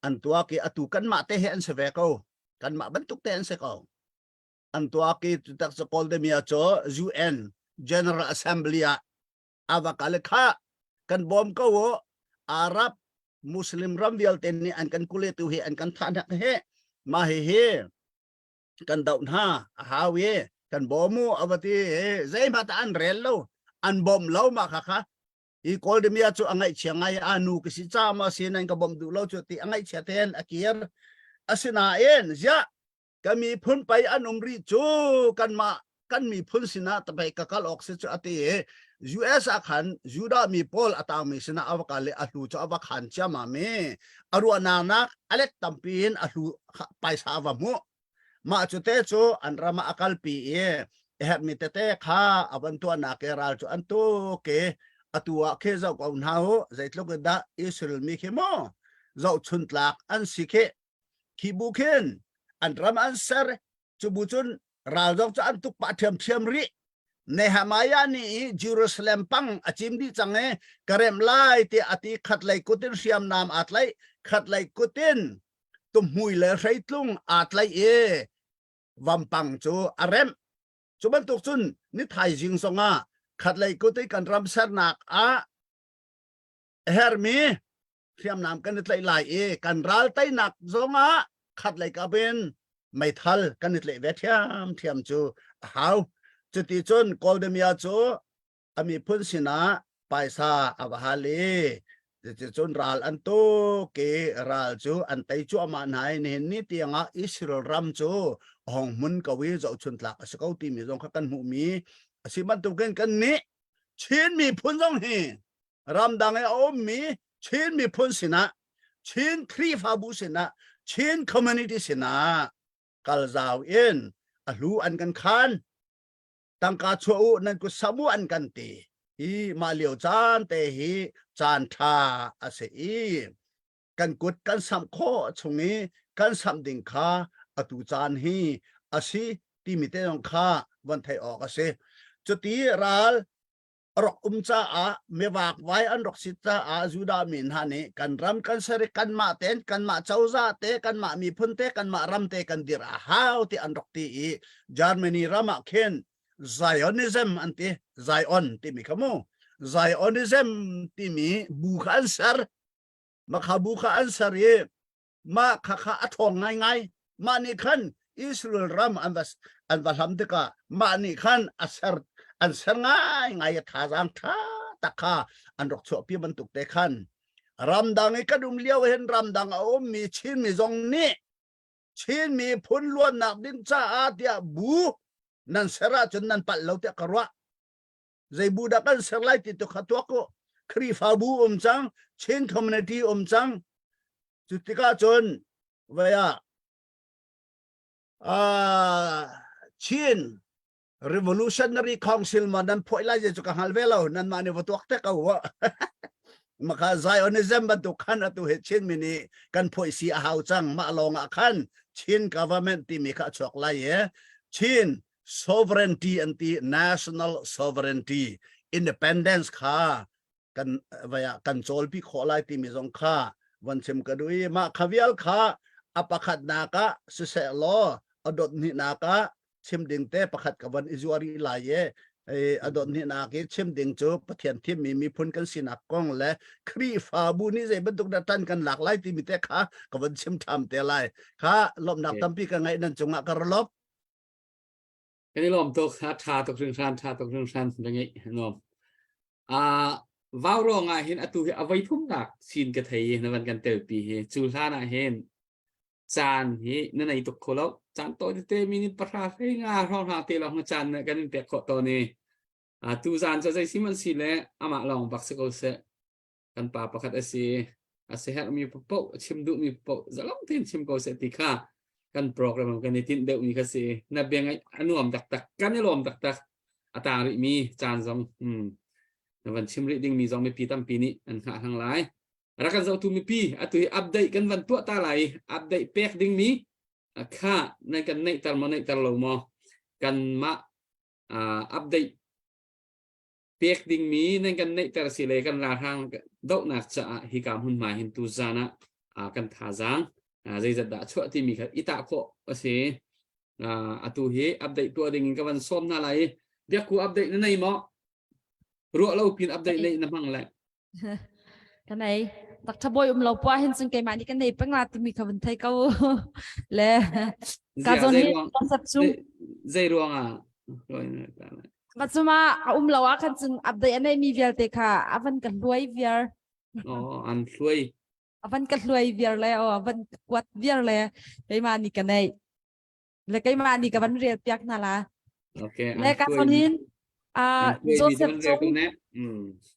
an tuak i atu kanmah te hi an si ve ko. Kanmah bantuk te an si ko. An tuak i tutak cu Kawldemia cu UN General Assembly ah a va kal i kha kan bawm ko u Arab Muslim ram vialte nih an kan kuletu hi an kan thah hnak hi mah hihi kan doh hna a hau i kan bawm u a va ti zeihmah tah an rel lo an bawmh lo mah kha kha i Kawldemia cu a ngaihchia ngai a nu ka si ca ma si nan ka bawmh duh lo cu ti a ngaihchia ten a kir asinain ziah ka miphun pei an um rih cu kanmah kan miphun sinah tapei ka kal awk si cu a ti i US ah khan Judah mi pawl a tangmi sinah a va kal i a hlu cu a va khan ciammam i a ruahnak nak a let tampi in a hlu paisa a va hmuh mah cu te cu an ram ah a kalpi i a herhmi tete kha a van tuahnak i ral cu an tuk i atu ah khi zoh ko hna u zeitluk in dah Israel mi khi maw zohchun tlak an si khi khi bu khin an ram an ser cu bu cun ral zong cu an tuk pah ṭhiamṭhiam rih Nehemiah nih Jerusalem pang a cim dih cang i ka remh lai tiah a ti khatlei kut in hriamnam aa tlaih khatlei kut in tuhmui le hreitlung aa tlaih i vampang cu a remh cu bantuk cun ni thaizing zongah khatlei kut i kan ram sernak ah a hermi hriamnam kan i tlaih lai i kan ral teinak zongah khat lei kap in meithal kan i tlaih ve ṭhiamṭhiam cu a hau. Cuti cun Kawldemia cu a miphun sinah paisa a va hal i Cuticun ral an tuk i ral cu an tei cuahmah hna i nihin ni tiangah Israel ram cu a hong hmun ko i zohchun tlak a si ko timi zong kha kan hmuhmi a si bantukin kan nih Chin miphun zong hi ramdang i a ummi Chin miphun sinah Chin Khrihfabu sinah Chin community sinah kal zau in a hlu an kan khan tangka chuah u nan kut sam u an kan ti i mah lio caan te hi caan ṭha a si i kan kut kan samh khawh chung i kan samh ding kha atu caan hi a si timi te zong kha von theih awk a si. Cuti ral a rak um caah mivakvai an rak si caah Judah mi hna nih kan ram kan ser i kanmah tein kanmah cozah te kanmah miphun te kanmah ram te kan dir a hau ti an rak ti i Germany ram ah khin Zionism an ti Zion timi kha mu Zionism timi bu kha an ser makha bu kha an ser i mah kha kha a ṭhawng ngaingai mah nih khan Israel ram an va an va hlam tikah mah nih khan a ser an ser ngaingai a thazaang ṭha tak kha an rak chuahpi bantuk te khan ramdang i kan um lio hin ramdang a ummi Chinmi zong nih Chin miphun luannak ding caah tiah bu nan ser ahcun nan palh lo tiah ka ruah zei bu dah kan ser lai ti tu kha tuak u Khrihfabu um cang Chin community um cang cu tikah cun vei ah Chin Revolutionary Council ma nan phoi lai je chu ka hngal ve lo nan mah nih va tuak te ko wa maka Zionism bantuk khan atu he Chin mi nih kan phoi si a hau cang mah lawng ah khan Chin government timi kha a chuak lai e Chin sovereignty an ti national sovereignty independence kha kan vaya kan cawlpi khawh lai timi zong kha von chim ka duh i mah kha vial kha a pakhat nak ah siseh law a dot hnih nak ah chim ding te pakhat ka von i zuari lai e a dot hnih nak i chim ding cu Pathian thimmi miphun kan sinak kong le Khrihfabu nih zei bantuk dah tan kan lak lai timi te kha ka von chim ṭham te lai kha lawmhnak tampi ka ngeih nan cungah ka ra lawm Kan i lawm tuk, a ṭha tuk hringhran, ṭha tuk hringhran na ngeih nuam. Uh, vau ruang ah hin atu hi a voi thumnak sin ka thei i na van kan telpi hi cu hlan ah hin caan hi na nei tuk kho lo caan tawi tete minute pahra hlei nga hrawng hrawng te lawng caan na kan in pek khawh tawn i uh, tu zan cu zei si man si le amah lawng bak si ko seh kan pa pakhat a si a si herhmi paoh a chim duhmi paoh zalong tein chim ko seh ti kha kan program kan i tinh deuhmi kha si na bia ngaih a nuam taktak kan i lawm taktak a tang rihmi caan zong na van chim rih dingmi zong mipi tampi nih an hngah hlang lai rak kan zohtu mipi atu hi update kan van tuah ta lai update pek dingmi kha nan kan neihter maw neihter lo maw kanmah update pek dingmi nan kan neihter si le kan ralhrang dohnak caah hika hmunhma hin tu zan ah kan thazaang zeizat dah chuah timi kha i tah khawh a si. Atu hi update tuah ding in ka van sawm hna lai i biakku update na nei maw? Ruah lo pin update nei na hmang le. Ka nei. Dr. Boy um lo pua hin cun keimah nih ka nei peng la timi kha van thei ko. Le ka zawn hi concept chung. Zei ruang ah? Macuma a um lo ah khan cun update a neimi vialte kha a van ka hluai viar. Oh, an hluai. A van ka hluai viar le oh, a van kuat viar le keimah nih ka neih. Le keimah nih ka van rel piak hna la. Okay. Le ka son hin Joseph cung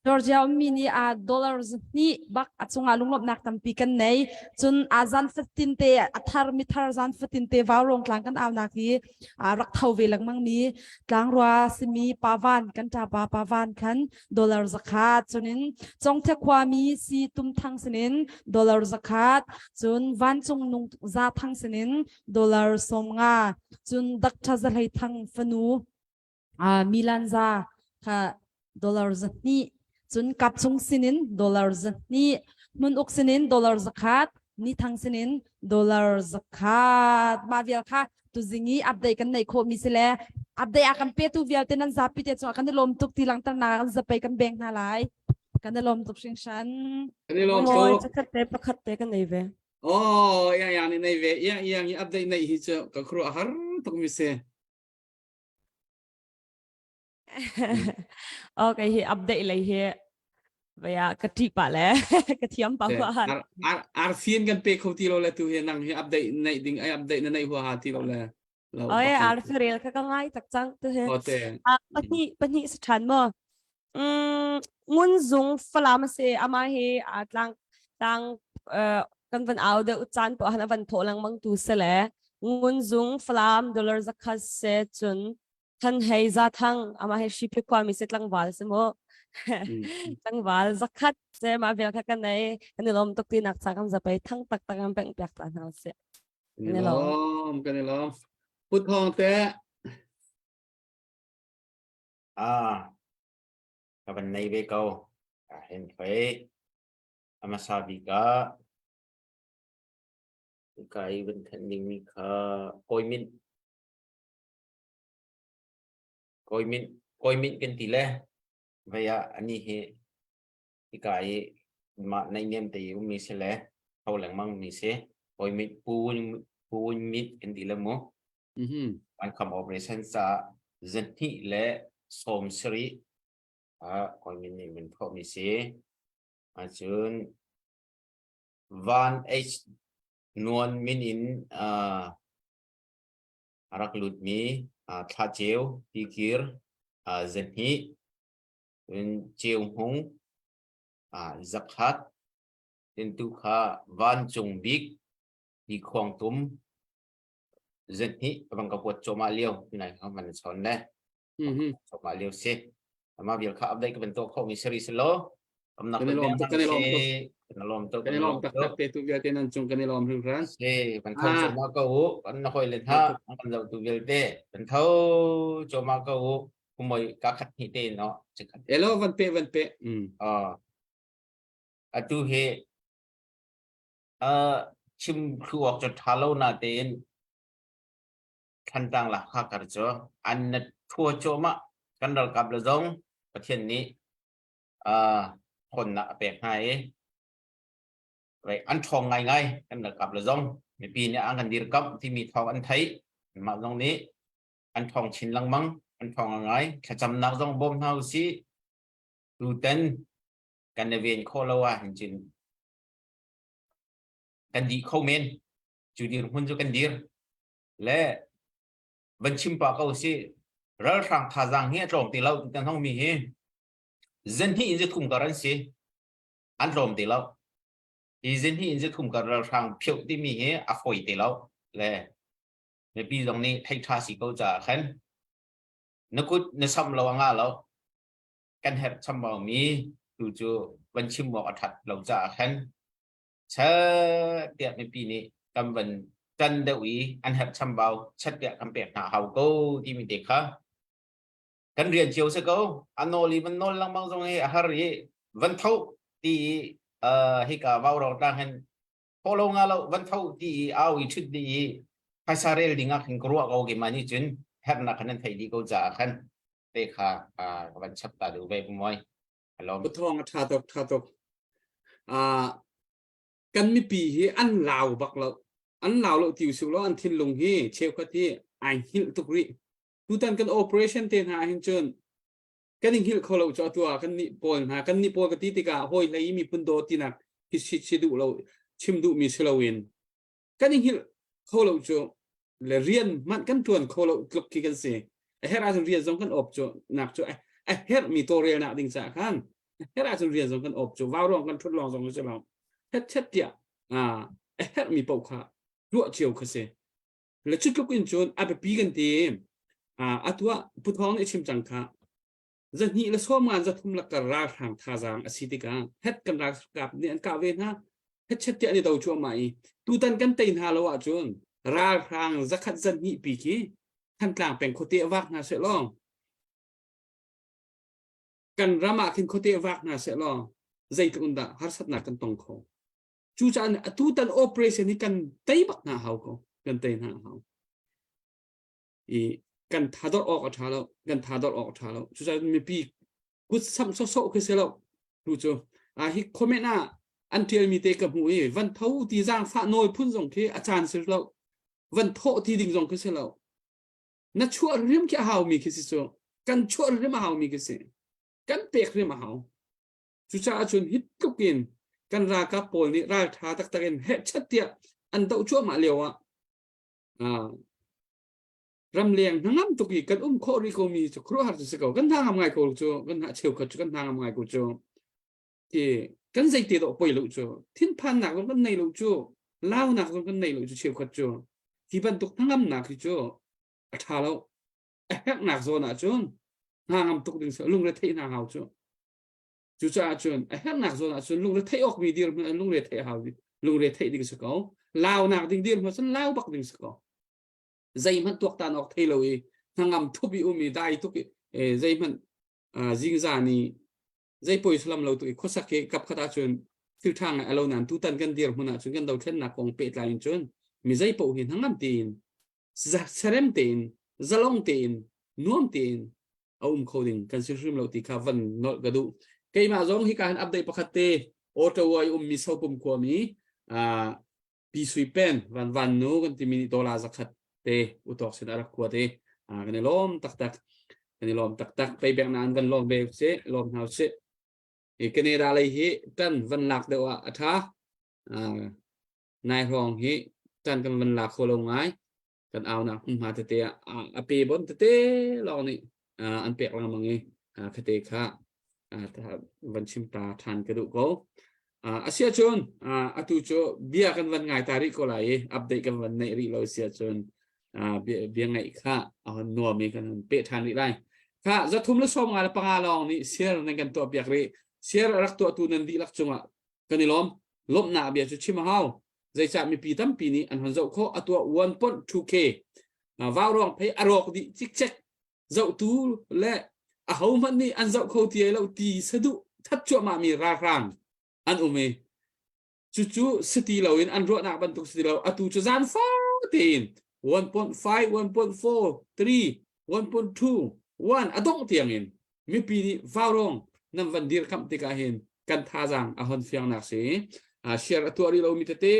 Georgia ummi nih a dollar hnih bak a cungah lunglawmhnak tampi kan nei. Cun a zan fatin te a thar mi thar zan fatin te vaurong tlang kan aunak hi a rak tho ve lengmang mi tlangrua simi pavan kan ṭapa pavan khan dollar zakhat cunin congthe khuami si tum thang sinin dollar zakhat cun vancung nung za thang sinin dollar 50 cun Dr. Zahlei Thang fanu Milan za kha dollar 200 cun kap chung sinin dollar 200 hmun uk sinin dollar zakhat ni thang sinin dollar zakhat mah vial kha tuzing i update kan neih khawh mi si le update a kan petu vialte nan zapi te cungah kan i lawm tuk ti langternak kan zapei kan beng hna lai kan i lawm tuk hringhran kan i lawm tuk pakhat te pakhat te kan nei ve Oh, yang yang ni nei ve yang yang i update nei hi chu ka khru har tuk mi se. Okay, hi update lei hi. Vaya ka ṭih pah le ka thiam pah hua han. Ar ar fian kan pe kho ti lo le tu hi nang hi update nei ding ai update na nei hua ha ti lo le. Oi ar ferel kha ka ngai tak cang tu he. Pahnih pahnih sa ṭhan mo. Mm ngun zung falam se ama hi a tlang tlang kan van au deuh caan po han avan tho lengmang tu se le ngun zung falam dollar zakhat se cun Than hei za thang ama he shi phe khua mi se tlangval se mo tlangval zakhat se ma vel kha kan nei kan i lom tuk ti nak cha kan zapai thang tak tak an peng piak ta hna se kan i lom kan i lom put thong te ah ka van nei ve ko a hen phei ama sa bi ka ka i van than ding mi kha koi min Kawi Mint Kawi Mint kan ti le vei ah anih hi hika i mah naihniam te i ummi si le ho lengmang mi si. Kawi Mint Pu Wun Pu Wun Mint kan ti le mu. Mhm. An kham operation caah zahnih le sawm sarih ah Kawi Mint nih min thawhmi si. Ahcun Van H Nuan min in uh, a rak lutmi Thlaceu, Tikir, Zahnih, cun Ceuhmung, Zakhat, cun tu kha Vancung Bik, Tikhuangtum, Zahnih a bang ka kuat cuahmah lio tunai kha man chawn le cuahmah lio si. Amah vial kha update ka van tuah khawhmi seri si law Kan i lawm tuk, kan i lawm tuk. Kan i lawm tuk. Kan i lawm taktak te tu vialte nan cung kan i lawm hringhran. Si, kan tho cuahmah ko u. Kan na hawi le hna, kan zohtu vialte. Kan tho cuahmah ko u. Kumoi ka khat hnih te no. Elo van pe van pe. Mm. Ah. Atu hi uh, chim thlu awk cu tha lo na tein Thantlang la Hakar cu an na thua cuahmah kan ralkap le zong Pathian nih ṭhawnnak a pek hna i an ṭhawng ngaingai kan ralkap le zong mipi nih an kan dirkamh timi thawng an theih mah zong nih an ṭhawng chin lengmang an ṭhawng ngai thlacamnak zong bawm hna usih tutan kan i ven khawh lo ah hin cun kan dih kho men cu dirhmun cu kan dir le van chim pa ko si ralhrang thazaang hi a tlawm ti lo kan hong mi hi zenhnih in zethum kar an si an tlawm ti lo hi zenhnih in zethum kar ralhrang phioh timi hi a fawi ti lo le mipi zong nih thei tha si ko caah khan na kut na sam lo anga lo kan herh chambau mi tu cu van chim awk a that lo caah khan chat tiah mipi nih kan van tan deuh i an herh chambau chat tiah kan pek hna hau ko timi te kha kan rian cio si ko a nawl i van nawl lengmang zong hi a har i van tho ti i hika vau ro tlang hin tholo nga lo van tho ti i au i thut di i phaisa rel ding ah khin ka ruah ko ke ma nih cun hernak khan an thei di ko caah khan te kha ka van chap ta duh ve moi Alom. Thawng a tha tuk tha tuk. Kan mipi hi an lau bak lo. An lau lo ti usih lo an thinlung hi cheukhat hi ai hngilh tuk rih. Tutan kan operation te hna hin cun kan i hngilh kho lo cu atu ah kan nih pawl hna kan nih pawl ka ti tikah hawi hlei miphun daw tinak hi si si duh lo chim duh mi si loin kan i hngilh kho lo cu le rian hmanh kan tuan kho lo tluk khi kan si a herh ahcun rian zong kan awp cu nak cu a herh mi tawlrelnak ding caah khan a herh ahcun rian zong kan awp cu vau ruang kan thut lawng zong si lo het chet tiah a herh mi paoh kha tuah cio kha si le cu tluk in cun a biapi kan ti atu ah puthawng nih chim cang kha zahnih le sawm ngan zathum lakar ralhrang thazaang a si tikah het kan ralkap nih an kah ve hna hetchet tiah an i do cuahmah i tutan kan tei hna lo ahcun ralhrang zakhat zahnih pi khi Thantlang peng khuate a vak hna seh law kan ram ah khin khuate a vak hna seh law zeitluk in dah harsatnak kan tong kho cucaah atutan operation hi kan tei bak hna hau ko kan tei hna hau i kan thador awk a ṭha lo kan thador awk a ṭha lo cucaah mipi kut samh sawsawh khi si lo tu cu a hi comment ah an ṭialmi te ka hmu i van tho ti zaangfah nawl phun zong khi a caan si lo van thawh ti ding zong khi si lo na chuah rim khi a haumi khi si cu kan chuah rim a haumi khi si kan pek rim a hau. Cucaah cun hi tluk in kan ralkap pawl nih ralṭha taktak in hehchat tiah an doh cuahmah lio ah ramleng hnangam tuk i kan um khawh rih ko mi cu khuaruahhar cu si ko. Kan hna ngam ngai ko cu kan hna cheukhat cu kan hna ngam ngai ko cu. Ti kan zeite dawh poi lo cu thinphannak zong kan nei lo cu launak zong kan nei lo cu cheukhat cu hi bantuk hnangamnak hi cu a ṭha lo. A herhnak zawn ah cun hna ngam tuk ding lungre theih hna hau cu. Cucaah cun a herhnak zawn ah cun lungre theih awk mi dirhmun ah lungre theih hau lungre theih ding si ko. Launak ding dirhmun cun lau bak ding si ko. Zeihmanh tuaktan awk thei lo i hnangam thup i um i dai tuk i zeihmanh zingzan i zei poi salam lo tu i khuasak hi kap khat ahcun thil ṭha ngai alo nain tutan kan dirhmun ahcun kan dothlennak kong pehtlai in cun mi zei paoh hi hnangam tein serem tein zalong tein nuam tein a um kho ding kan si hrim lo ti kha van nolh ka duh. Keimah zong hi ka han update pakhat te Ottawa i ummi Sopum khuami Pi Sui Pen van van nu kan timi nih dollar zakhat te utok sin a rak kuat i kan i lawm taktak kan i lawm taktak. Payback na an van lawm ve usih lawm hna usih. I Canada lei hi tan van lak deuh ah a tha. Nai hrawng hi tan kan van lak kho lo ngai. Kan aunak hmunhma tete ah a pe bon tete lawng nih an pek lengmang i khate kha van chim ta ṭhan ka duh ko. Asia cun atu cu bia kan van ngai ta rih ko lai i update kan van neih rih lo sia cun bia ngaih kha a hon nuam i kan hon peh ṭhan rih lai. Kha 355 lawng nih share nan kan tuah piak rih. Share a rak tuahtu nan dihlak cungah kan i lawm. Lawmhnak bia cu chim a hau. Zeicah mipi tampi nih an hon zoh khawh. A tuah 1.2k vauruang phei a rawk dih cikcek. Zohtu le ahohmanh nih an zoh kho ti lo ti saduh that cuahmah mi ralhrang an um i cucu siti loin an ruahnak bantuk si lo. Atu cu zan tein 1.5 1.4 3 1.2 1 a dongh tiangin mipi nih vaurawng nan van dirkamh tikah hin kan thazaang a hon fiangnak si. Share a tuah rih lomi tete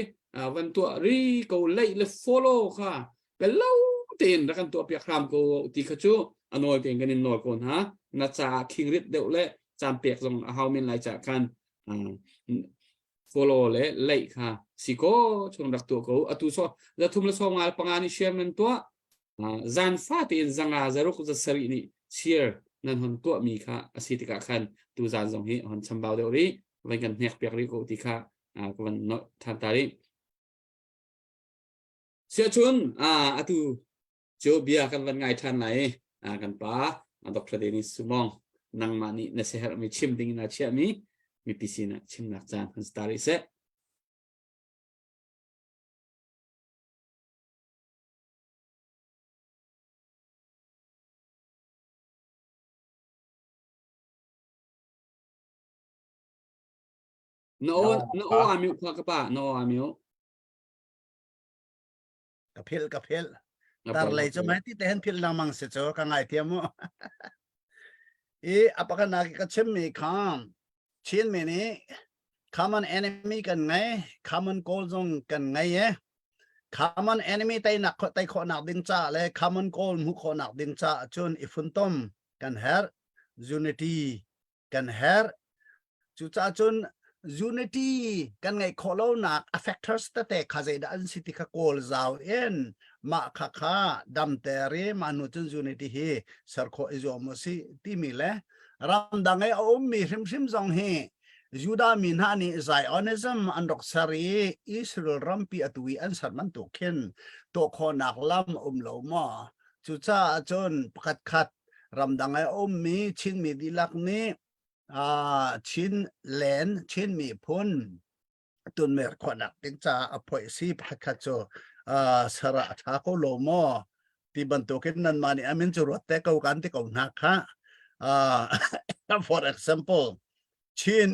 van tuah ri ko leih le follow kha pello tein rak kan tuah piak hram ko ti kha cu a nawl tein kan in nawl ko hna. Na caah khingrit deuh le caan pek zong a hau men lai caah khan follow le leih kha si ko chung rak tuah ko. Atu so 355 nih share nan tuah zan fa tein 500 600 nih share nan hon tuah mi kha a si tikah khan tu zan zong hi hon chambau deuh rih van kan hnek piak rih ko ti kha ka van nolh than ta rih. Siahcun atu cu bia kan van ngai ṭhan lai i kan pa Dr. Dennis Sumong nangmah nih na siaherhmi chim ding in aa chiahmi mipi sinah chimnak caan hun start rih seh. Na aw na aw aa mute kha ka pa na aw aa mute. Ka philh ka philh. Tar lei cu mai ti te hen philh lengmang si cu ka ngai thiam mu. I a pakhatnak ka chimmi kha Chinmi nih common enemy kan ngei, common goal zong kan ngei e. Common enemy teinak tei khawhnak ding ca le common goal hmuh khawhnak ding ca cun i funtom kan herh. Unity kan herh. Cucaah cun unity kan ngeih khawh lonak a factors tete kha zeidah an si ti kha kawl zau in mah kha kha damter i mah hnu cun unity hi ser khawh i zuam u si timi le ramdang i a ummi hrimhrim zong hi Judah mi hna nih Zionism an rak ser i Israel rampi atu i an ser bantuk khin tuah khawhnak lam um lo maw? Cucaah cun pakhat khat ramdang i a ummi Chinmi dihlak nih Chin len Chin miphun tunmer khawhnak ding caah a phoih si pakhat khat cu ser ah a ṭha ko lo maw ti bantukin nanmah nih amin cu ruat te ko kan ti ko hna kha. For example, Chin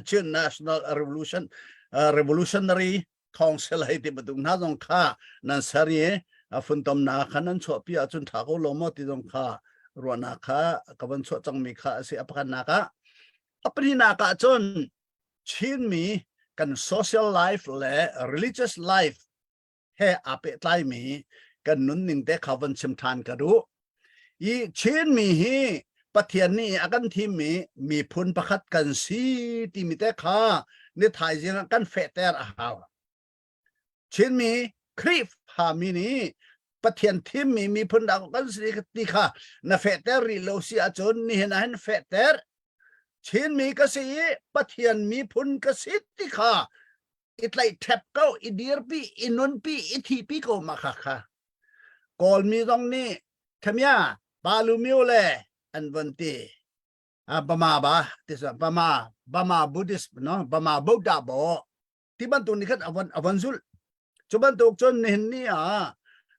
Chin National Revolution Revolutionary Council hei ti bantuk hna zong kha nan ser i a funtomnak kha nan chuahpi ahcun ṭha ko lo maw ti zong kha ruahnak kha ka van chuah cangmi kha a si a pakhatnak ah. A pahnihnak ah cun Chinmi kan social life le religious life he aa pehtlaimi kan nunning te kha van chim ṭhan ka duh. I Chinmi hi. Pathian nih a kan thimmi miphun pakhat kan si timi te kha ni thaizing ah kan fehter a hau. Chinmi Khrihfami nih Pathian thimmi miphun dah kan si ti kha na fehter rih lo si ahcun nihin ah hin fehter. Chinmi ka si i Pathian miphun ka si ti kha i tlaih ṭhep ko, i dirpi, i nunpi, i thipi ko ma kha kha. Kawlmi zong nih khamia Balumio le an von ti. Bama ba ti sa Bama Bama Buddhist no Bama Buddha bo ti bantuk nih khan avon avon zulh. Cu bantuk cun nihin ni ah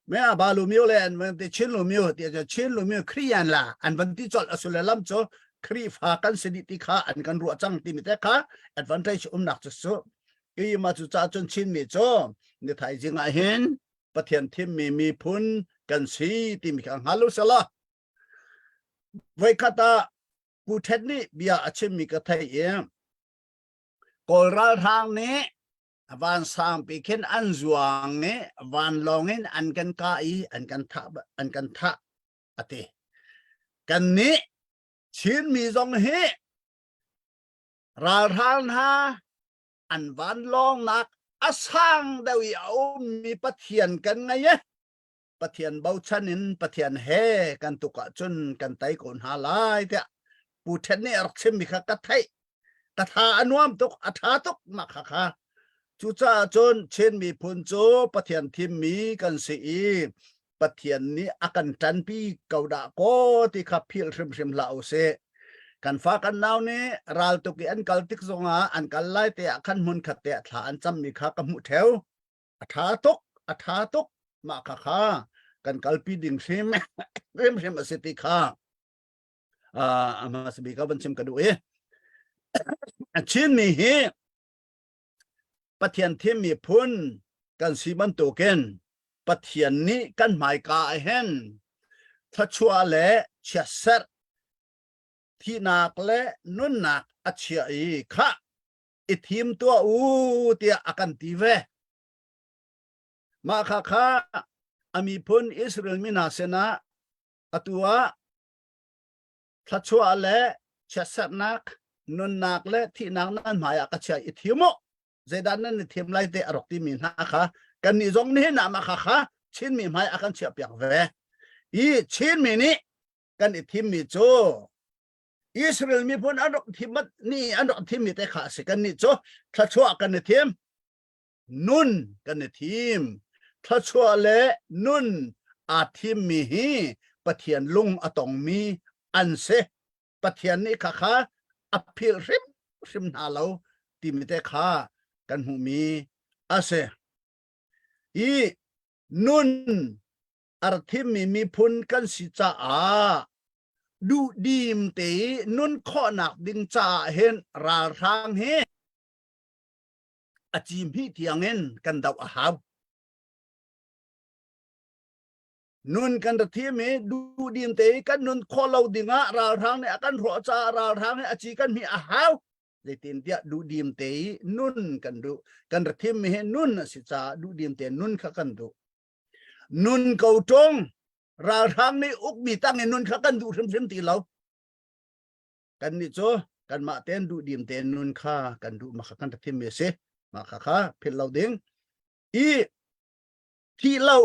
me a ba lu mio le an van ti Chin lu mio ti cu Chin lu mio Khriyan la an van ti colh asule lam cu Khrihfa kan si dih ti kha an kan ruah cang timi te kha advantage umnak cu su i ma cu ca cun Chin mi cu ni thaizing ah hin Pathian thimmi miphun kan si timi kha hngal u sala voikhat ah Pu Thet nih bia a chimmi ka theih i Kawl ralhrang nih vansangpi khin an zuang i vanlawng in an kan kah i an kan thah an kan thah a ti. Kannih Chinmi zong hi ralhrang hna an vanlawngnak a sang deuh i a ummi Pathian kan ngei e. Pathian bochan in Pathian he kan tuk ahcun kan tei ko hna lai tiah Pu Ṭhen nih a rak chimmi kha ka theih. Ka tha a nuam tuk, a ṭha tuk mah kha kha. Cucaah cun Chin miphun cu Pathian thimmi kan si i Pathian nih a kan ṭanpi ko dah kaw ti kha philh hrimhrim hlah u sih. Kan fa kan nau nih raltuk i an kal tik zongah an kal lai te ah khan hmun khat te ah thla an cammi kha ka hmuh ṭheo. A ṭha tuk, a ṭha tuk. Mah kha kha kan kalpi ding hrim hrimhrim a si ti kha a hmasa bik ah van chim ka duh i Chinmi hi Pathian thimmi phun kan si bantukin Pathian nih kan hmaika ah hin thluachuah le chiatserh thihnak le nunnak a chiah i khah i thim tuah u tiah a kan ti ve. Mah kha kha a miphun Israel mi hna sinah atu ah thluachuah le chiatserhnak nunnak le thihnak nan hmaiah ka chia i thim u zeidah nan i thim lai te a rak timi hna kha kannih zong nihin ah mah kha kha Chinmi hmai a kan chiahpiak ve i Chinmi nih kan i thimmi cu Israel miphun an rak thim ni an rak thimmi te kha a si kannih cu thluachuah kan i thim nun kan i thim thluachuah le nun aa thimmi hi Pathian lung a tongmi an si Pathian nih kha kha a philh hrim hrim hna lo timi te kha kan hmuhmi a si i nun a ra thimmi miphun kan si caah duhdim te i nun khawhnak ding caah hin ralhrang hi a cimhmi tiangin kan doh a hau. Nun kan ra thim i duhdim te i kan nun khawh lo dingah ralhrang nih a kan hrawh caah ralhrang hi a ci kan hmih a hau. Zeitintiah duhdim te i nun kan duh. Kan ra thimmi hi nun a si caah duhdim te nun kha kan duh. Nun ko ṭung ralhrang nih ukmi tang in nun kha kan duh hrimhrim ti lo. Kannih cu kanmah tein duhdim tein nun kha kan duh mah kha kan rak thimmi a si. Mah kha kha philh lo ding. I thih lo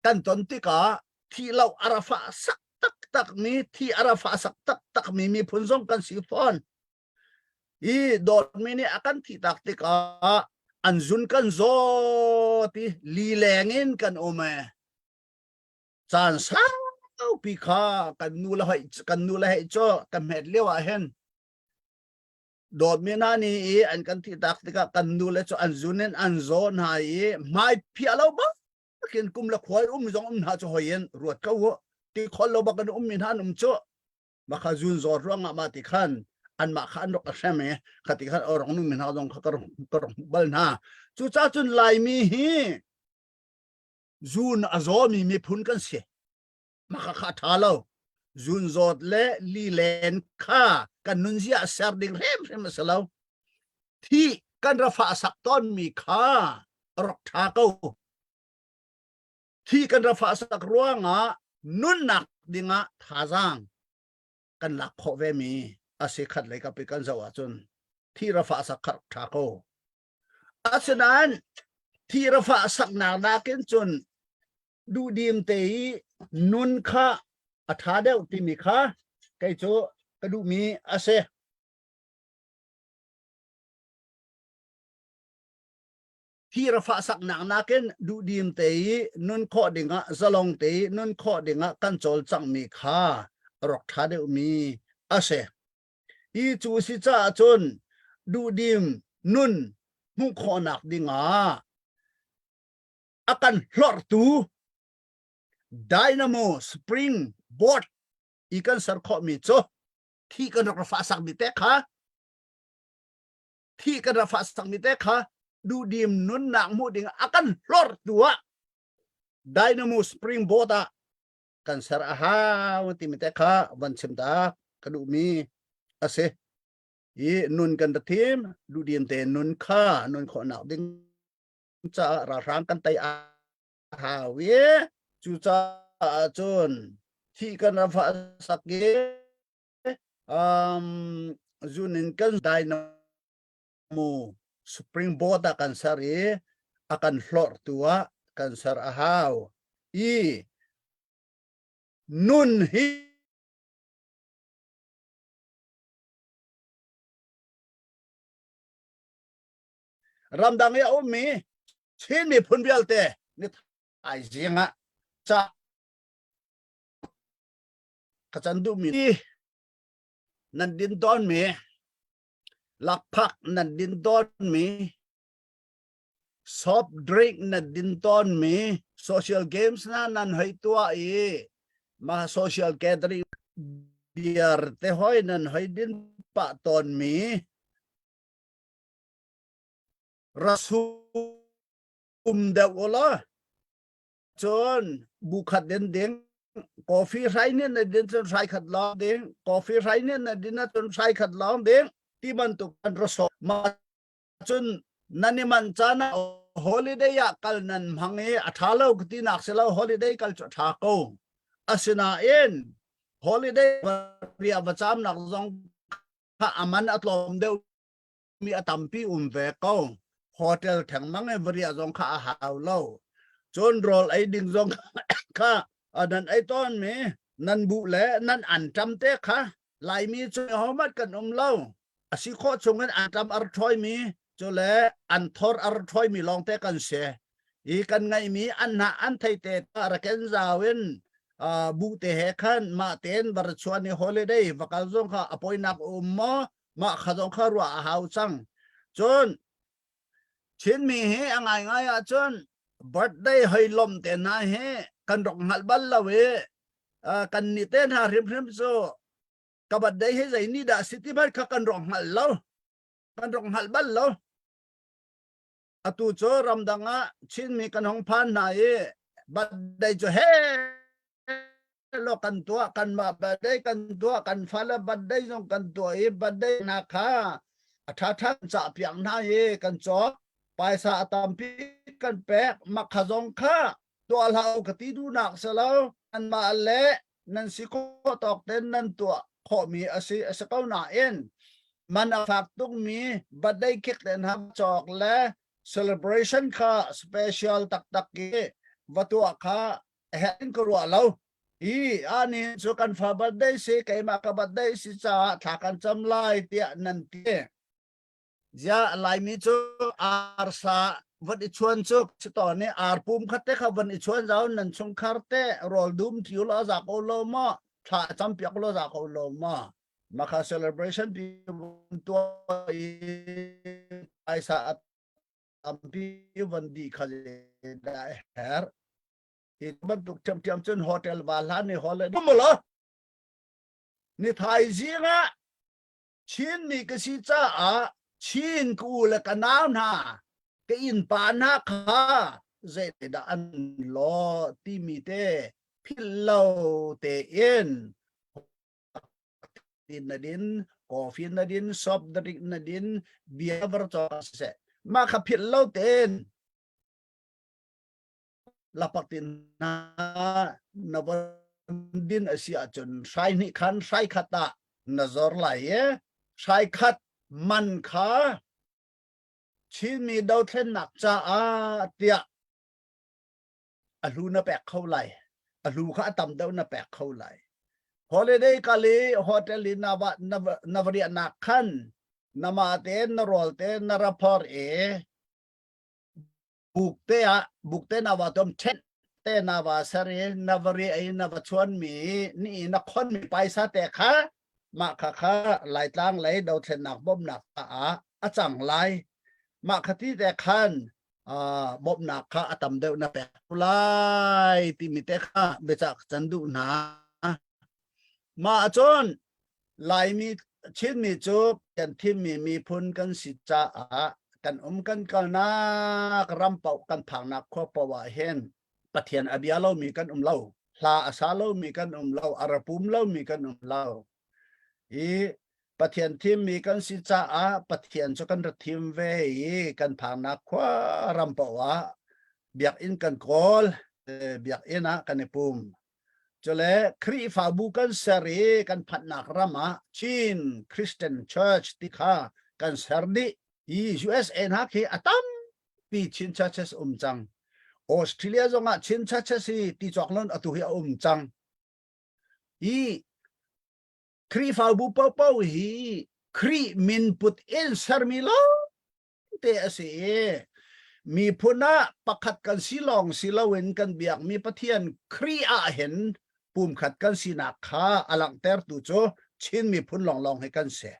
kan ton tikah thih lo a ra fah sak taktak mi thi a ra fah sak taktak mi miphun zong kan si fawn. I dawtmi nih a kan thih tak tikah an zun kan zaw ti lileng in kan um e. Caan saupi kha kan nu le hoi kan nu le hei cu kan hmet lio ah hin dawtmi hna nih i an kan thih tak tikah kan nu le cu an zun in an zaw hna i hmai phiah lo bakin kum le khuai um zong um hna cu hoi in ruat ko u ti khol lo bak in ummi hna an um cu maka zun zawt ruangah mah ti khan anmah kha an rak a hrem i kha ti khan orong nu mi hna zong kha ka rak ka rak hmuh bal hna cucaah cun laimi hi zun a zawmi miphun kan si mah kha kha ṭha lo zun zawt le lilen kha kan nunzia ser ding hrimhrim a si lo thi kan rafa sak tawnmi kha rak ṭha ko thi kan rafa sak ruangah nunnak dingah thazaang. kan lak khawh ve mi a si khat lei kap i kan zoh ahcun thi rafa sak kha tha ko. Asinain thi rafa saknak nakin cun duhdim te i nun kha a ṭha deuh timi kha kei cu ka duhmi a si. Thi rafa saknak nakin duhdim te i nun khawh dingah zalong te i nun khawh dingah kan cawlcanghmi kha a rak ṭha deuhmi a si. Hi cu si caah cun duhdim nun hmuh khawhnak dingah a kan hlorhtu dynamo spring board i kan ser khawhmi cu thi kan rak fah sakmi te kha thi kan rak fah sakmi te kha duhdim nunnak hmuh ding a kan hlorhtu ah dynamo spring board ah kan ser a hau timi te kha van chim ta ka duhmi a si i nun kan ra thim duhdim te nun kha nun khawhnak ding caah ralhrang kan tei a hau i cucaah cun thih kan ram fa sak i um, zun in kan dynamo springboard ah kan ser i a kan hlorhtu ah kan ser a hau i nun hi ramdang i a ummi Chin miphun vialte ni thaizing ah ca ka can duhmi nan din tawnmi lakphak nan din tawnmi soft drink nan din tawnmi social games na nan hoi tuah i ma social gathering beer te hoi nan hoi din pah tawnmi rasum deuh ula cun bu khat din ding coffee hrai nih na din cun hrai khat lawng ding coffee hrai nih na din cun hrai khat lawng ding ti bantuk an raso ma cun nan i man caan ah holiday ah kal nan hmang i a tha lo ti nak si lo holiday kal cu a tha ko asinain holiday ria va cam nak zong kha aman a tlawm deuh mi a tampi um ve ko hotel thengmang e varia zong kha a hau lo cun rawl ei ding zong kha nan ei tawn mi nan bu le nan an tam te kha laimi cu homat kan um lo a si khawh chung in an tam ar thoi mi cu le an thor ar thoi mi lawng te kan se i kan ngai mi an na an thei te raken zau in bu te he khan ma ten bar chuan i holiday vakal zong kha apoinak um mo mah kha zong kha ruah a hau cang cun Chinmi hi a ngaingai ahcun birthday hoi lom te hna hi kan rak hngalh bal lo i kan ni te hna hrimhrim cu ka birthday hi zei ni dah si ti hmanh kha kan rak hngalh lo kan rak hngalh bal lo atu cu ramdang ah Chinmi kan hong phan hna i birthday cu he lo kan tuah kanmah birthday kan tuah kan fale birthday zong kan tuah i birthday hna kha a ṭhaṭha cah piak hna i kan cawk paisa a tampi kan pek makha zong kha tuah hlah u ka ti duhnak si lo anmah le nan si khawh tawk ten nan tuah khawhmi a si a si ko nain man a fak tukmi birthday cake te hna cawk le celebration kha special taktak i va tuah kha hen ka ruah lo hi ani cu kan fa birthday si keimah ka birthday si caah thla kan cam lai tiah nan ti zia laimi cu arsa van i chuan cu si to ni ar pum khat te kha van i chuan zau nan chungkhar te rawl dum tiu lo za ko lo ma thla cam piak lo za ko lo ma makha celebration pi tuah i paisa tampi van di kha dah her hi bantuk ṭhiamṭhiam cun hotel va hlan ni holiday lo ni thaizing ah Chinmi ka si caah Chin ka u le ka nau hna ka innpa hna kha zeidah an law timi te philh lo tein na din coffee na din soft drink na din bia var cho se mah kha philh lo tein lapak tin na na va. din a si ahcun hrai hnih khan hrai khat ah na zor lai i hrai khat man kha Chinmi dothlennak caah tiah a hlu na pek kho lai. A hlu kha a tam deuh na pek kho lai. Holiday kal i hotel i na va na va na va riahnak khan na ma tein na rawl te na ra phor i buk te ah buk te na va tom tent te na va ser i na va riah i na va chuan mi ni na khon mi paisa te kha mah kha kha Laitlang lei dothlennak bawmhnak caah a cang lai. Mah kha ti te khan bawmhnak kha a tam deuh na pek lai timi te kha biacah ka can duh hna. Mah ahcun Laimi Chinmi cu kan thimmi miphun kan si caah kan um kan kalnak ram paoh kan phaknak khua paoh ah hin Pathian a bia lomi kan um lo, hla a sa lomi kan um lo, a ra pum lomi kan um lo. I Pathian thimmi kan si caah Pathian cu kan ra thim ve i kan phaknak khua ram paoh ah biakinn kan kawl, biakinn ah kan i pum. Cule Khrihfabu kan ser i kan phanhnak ram ah Chin Christian Church ti kha kan ser dih. I USA hna khi a tampi Chin churches um cang. Australia zong ah Chin churches hi ti cawk lon atu hi a um cang. Hi Khrihfabu paohpaoh hi Khrih min put in sermi lawng te a si i miphun ah pakhat kan si lawng si loin kan biakmi Pathian Khrih ah hin pumkhat kan sinak kha a langhtertu cu Chin miphun lawnglawng hi kan si.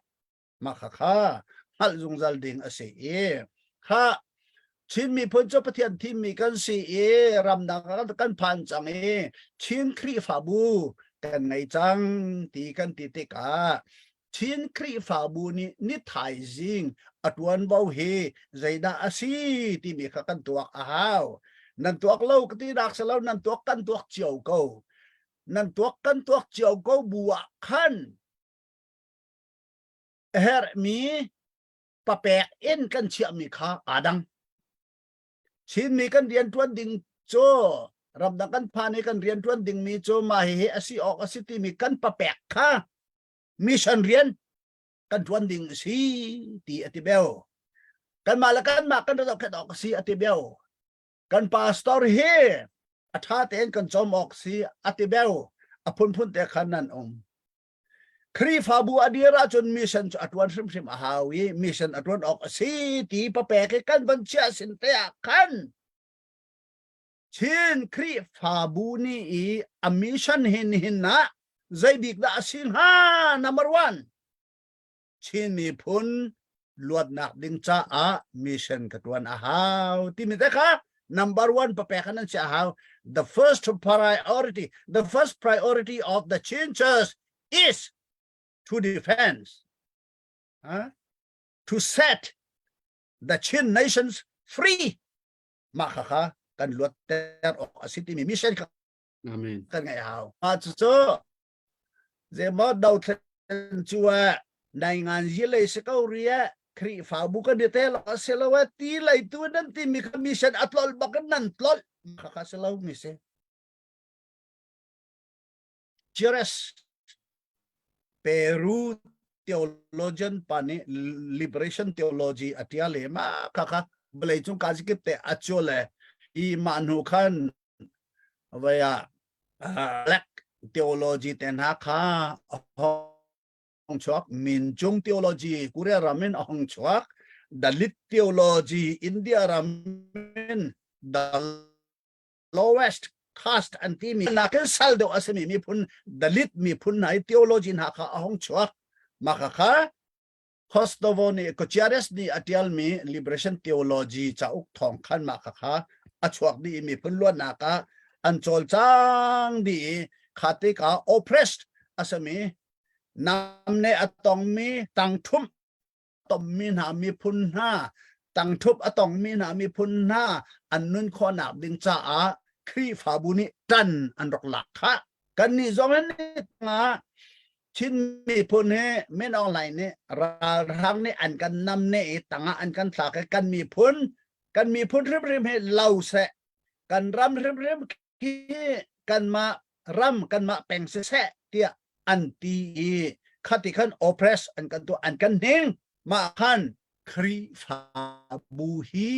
Mah kha kha hngalh zungzal ding a si i kha Chin miphun cu Pathian thimmi kan si i ramdang kan phan cang i Chin Khrihfabu kan ngei cang ti kan ti tikah Chin Khrihfabu nih ni thaizing a tuanvo hi zeidah a si timi kha kan tuak a hau. Nan tuak lo ka ti dak si lo nan tuak kan tuak cio ko. Nan tuak kan tuak cio ko bu ah khan a herhmi papek in kan chiahmi kha aa dang. Chinmi kan rianṭuan ding cu ramdang kan phan i kan rianṭuan dingmi cu mah hihi a si awk a si timi kan papek kha mission rian kan ṭuan ding a si ti a ti beo. Kanmah le kanmah kan rak zohkhenh awk a si a ti beo. Kan pastor hi a ṭha tein kan cawm awk si a ti beo. A phunphun te khan nan um. Khrihfabu a dir ahcun mission cu a ṭuan hrimhrim a hau i mission a ṭuan awk a si ti papek i kan van chiah sin te ah khan Chin Khrihfabu nih i a mission hin hin ah zei bik dah a si hnga number one Chin miphun luatnak ding caah mission ka ṭuan a hau timi te kha number one papek an si a hau the first priority the first priority of the Chin Church is to defend huh? to set the Chin nations free mah kha kha kan luatter awk a si timi mission kha Amen. kan ngeih hau mah cucu Zeimaw dothlen cu ah nai ngan yi lei si ko ria Khrihfabu kan i tel a si lo eh ti lei tu nan timi kha mission a tlolh bak in nan tlolh kha kha si lo mi si. Cheers. Peru theologian pa nih liberation theology a tia le ma kha kha vawlei cung ka zikip te a chul le i mah hnu khan vai ah Black theology te hna kha a hong chuak Minjung theology Korea ram in a hong chuak Dalit theology India ram in the lowest caste an timi nakin sal deuh a simi miphun Dalit miphun hna i theology hna kha a hong chuak mah kha kha Kosovo nih Gutierrez nih a ṭialmi Liberation Theology cauk thawng khan mah khakha a chuak dih i miphun luatnak ah an cawlcang dih i kha tikah oppressed a simi namne a tongmi tangṭhumh tommi hna miphun hna tangṭhup a tongmi hna miphun hna an nun khawhnak ding caah Khrihfabu nih ṭan an rak lak khah. Kannih zong hin Chin miphun hi Min Aung Hlaing nih ralhrang nih an kan namne i tangah an kan thlak i kan miphun kan miphun hrimhrim hi lo seh kan ram hrimhrim khi kanmah ram kanmah peng siseh tiah an ti i khati khan oppress an kan tuah an kan hning mah khan Khrihfabu hi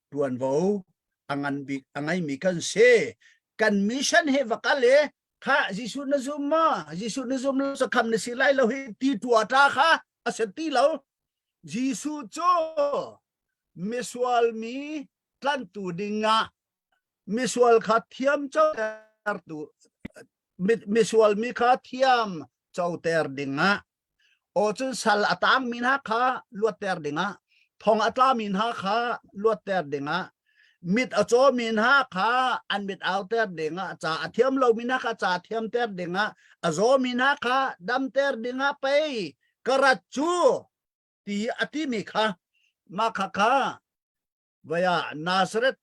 tuanvo a ngan bik a ngeimi kan si kan mission he va kal i kha Jesuh na zum ma Jesuh na zum lo sakham na si lai lo hi ti tua ta kha a se ti lo Jesuh cu misual mi tlantu dingah misual kha thiam cotertu misual mi kha thiam coter dingah aw cun sal a tangmi hna kha luatter dingah thong a tlami hna kha luatter dingah mit a cawmi hna kha an mit auter dingah ca a thiam lomi hna kha ca thiamter dingah a zawmi hna kha damter dingah pei ka rat cu ti a timi kha mah kha kha vaya Nazareth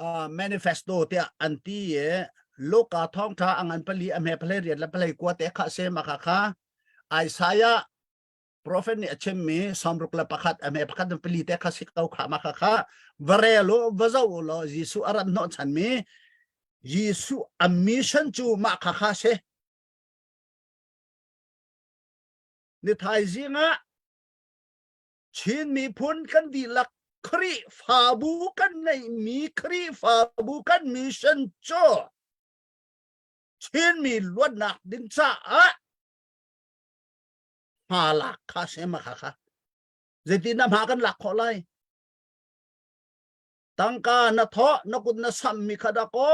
uh, manifesto tiah an ti i Luka thawngtha a ngan pali a hme phalei riat le phalei kua te kha se ma kha kha Isaiah prophet nih a chimmi sawmruk le pakhat a hme pakhat le pali te kha si ko kha ma kha kha va rel u va zoh u law Jesuh a rat hnawh chanmi Jesuh a mission cu mah kha kha si ni thaizing ah Chin miphun kan dihlak Khrihfabu kan ngeihmi Khrihfabu kan mission cu Chinmi luatnak ding caah hma lak kha se ma kha kha zeitin na hma kan lak khawh lai tangka na thawh na kut na sam mi kha da ko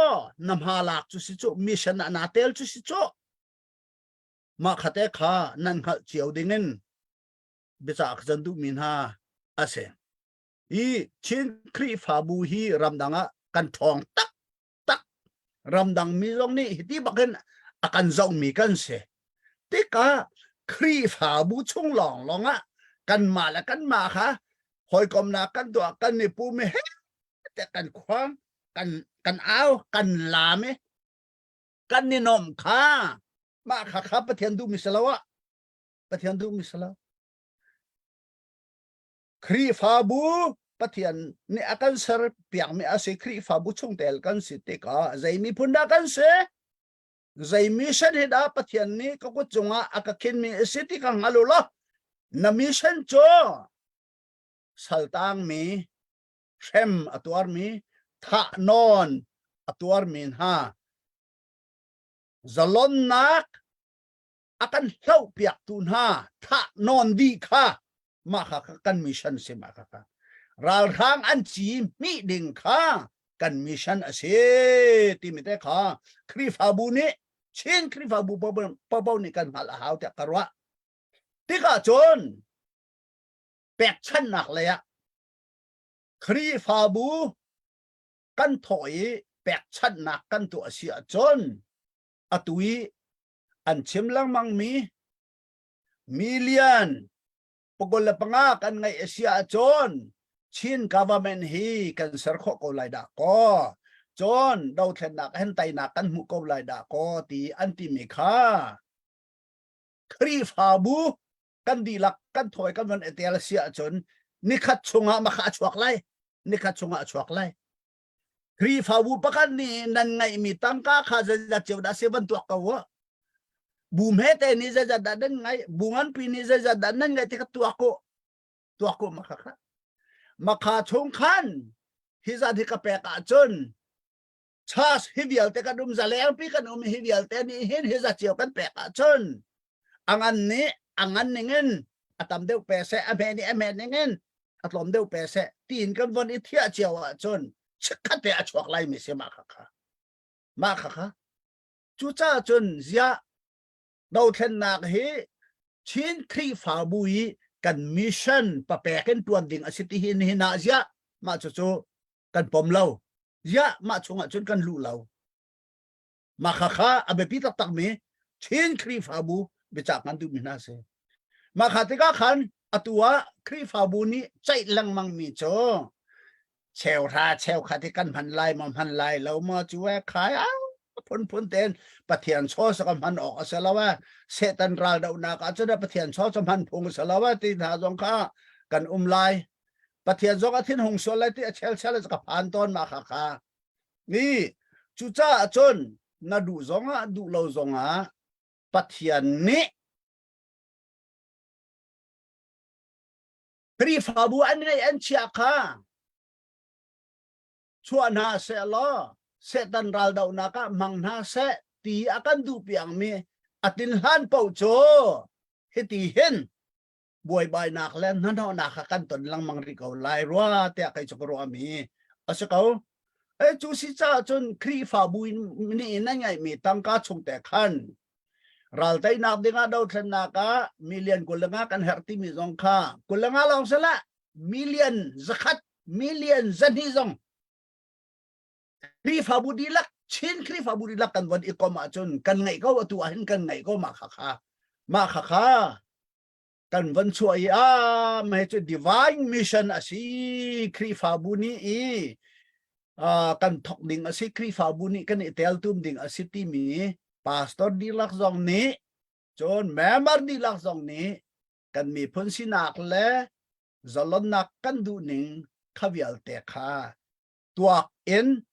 na hma lak cu si cu mission ah na tel cu si cu mah kha te kha nan hngalh cio ding in biacah ka can duhmi hna a si. Hi Chin Khrihfabu hi ramdang ah kan ṭhawng taktak. Ramdang mi zong nih hiti bakin a kan zohmi kan si. Tikah Khrihfabu chung lawnglawng ah kanmah le kanmah kha hawikomnak kan tuah kan i pum i he te kan khuang kan kan au kan laam i kan i nom kha mah kha kha Pathian duhmi si lo ah Pathian duhmi si lo. Khrihfabu Pathian nih a kan ser piakmi a si Khrihfabu chungtel kan si tikah zei miphun dah kan si? Zei mission hi dah Pathian nih ka kut cungah a ka khinmi a si ti ka hngal u law na mission cu saltangmi hrem a tuarmi thah nawn a tuarmi hna zalonnak a kan hloh piaktu hna thah nawn dih kha mah kha kan mission si mah kha kha ralhrang an ci hmih ding kha kan mission a si timi te kha Khrihfabu nih Chin Khrihfabu popo nih kan hngalh a hau tiah ka ruah tikah cun pekchannak lei ah Khrihfabu kan thawh i pekchanhnak kan tuah si ahcun atu i an chim lengmang mi million pakul le panga kan ngeih a si ahcun Chin government hi kan ser khawh ko lai dah kaw cun dothlennak hen teinak kan hmuh ko lai dah kaw ti an timi kha Khrihfabu kan dihlak kan thawi kan von etel si ahcun nikhat chungah makha a chuak lai nikhat chungah a chuak lai Khrihfabu pakhat nih nan ngeihmi tangka kha zeizat cio dah si van tuak ko u. Bu hmete nih zeizat dah nan ngeih, bu nganpi nih zeizat dah nan ngeih ti kha tuak u. Tuak u makha kha. Makha chung khan hi zat hi ka pek ahcun church hi vialte kan um zalengpi kan um hi vialte nih hin hi zat cio kan pek ahcun a ngan nih a ngan ningin a tam deuh pe seh a hme nih a hme ningin a tlawm deuh pe seh tiin kan von i thiah cio ahcun chikkhat te a chuak lai mi si mah kha kha mah kha kha cucaah cun ziah dothlennak hi Chin Khrihfabu i kan mission papek in tuan ding a si ti hi nihin ah ziah mah cucu kan pom lo ziah mah chungah cun kan luh lo Mah khakha a biapi taktakmi Chin Khrihfabu biacak ngan duhmi hna si. Mah kha tikah khan atu ah Khrihfabu nih ceih lengmang mi cu cheuhra cheukhat hi kan hman lai maw hman lai lo maw cu e khai a phunphun ten Pathian chaw sa ka hman awk a si lo e Satan ral dohnak ah cun Pathian chaw sa hman phung a si lo e ti hna zong kha kan um lai Pathian zong a thin hung sual lai ti a chel chel ka phan tawn ma kha kha ni cucaah cun. na duh zongah duh lo zongah Pathian nih Khrihfabu an ngeih an chiah kha chuah hna seh law Satan raldohnak ah hmang hna seh ti a kan duh piangmi a tin hlan paoh cu hiti hin buaibainak le hnahnawhnak kha kan ton lengmang rih ko lai rua tiah kei cu ka ruahmi a si ko. E cu si caah cun Khrihfabu nih in an ngeihmi tangka chung te khan ralteinak dingah dothlennak ah million 25 kan herh timi zong kha 25 lawng sila million 100 million 200 zong Khrihfabu dihlak Chin Khrihfabu dihlak kan von i kom ahcun kan ngeih ko atu ah hin kan ngeih ko mah kha kha mah kha kha kan von chuah i a mah cu divine mission a si Khrihfabu nih i kan thok ding a si Khrihfabu nih kan i teltum ding a si timi pastor dihlak zong nih cun member dihlak zong nih kan miphun sinak le zalonnak kan duh ning kha vialte kha tuak in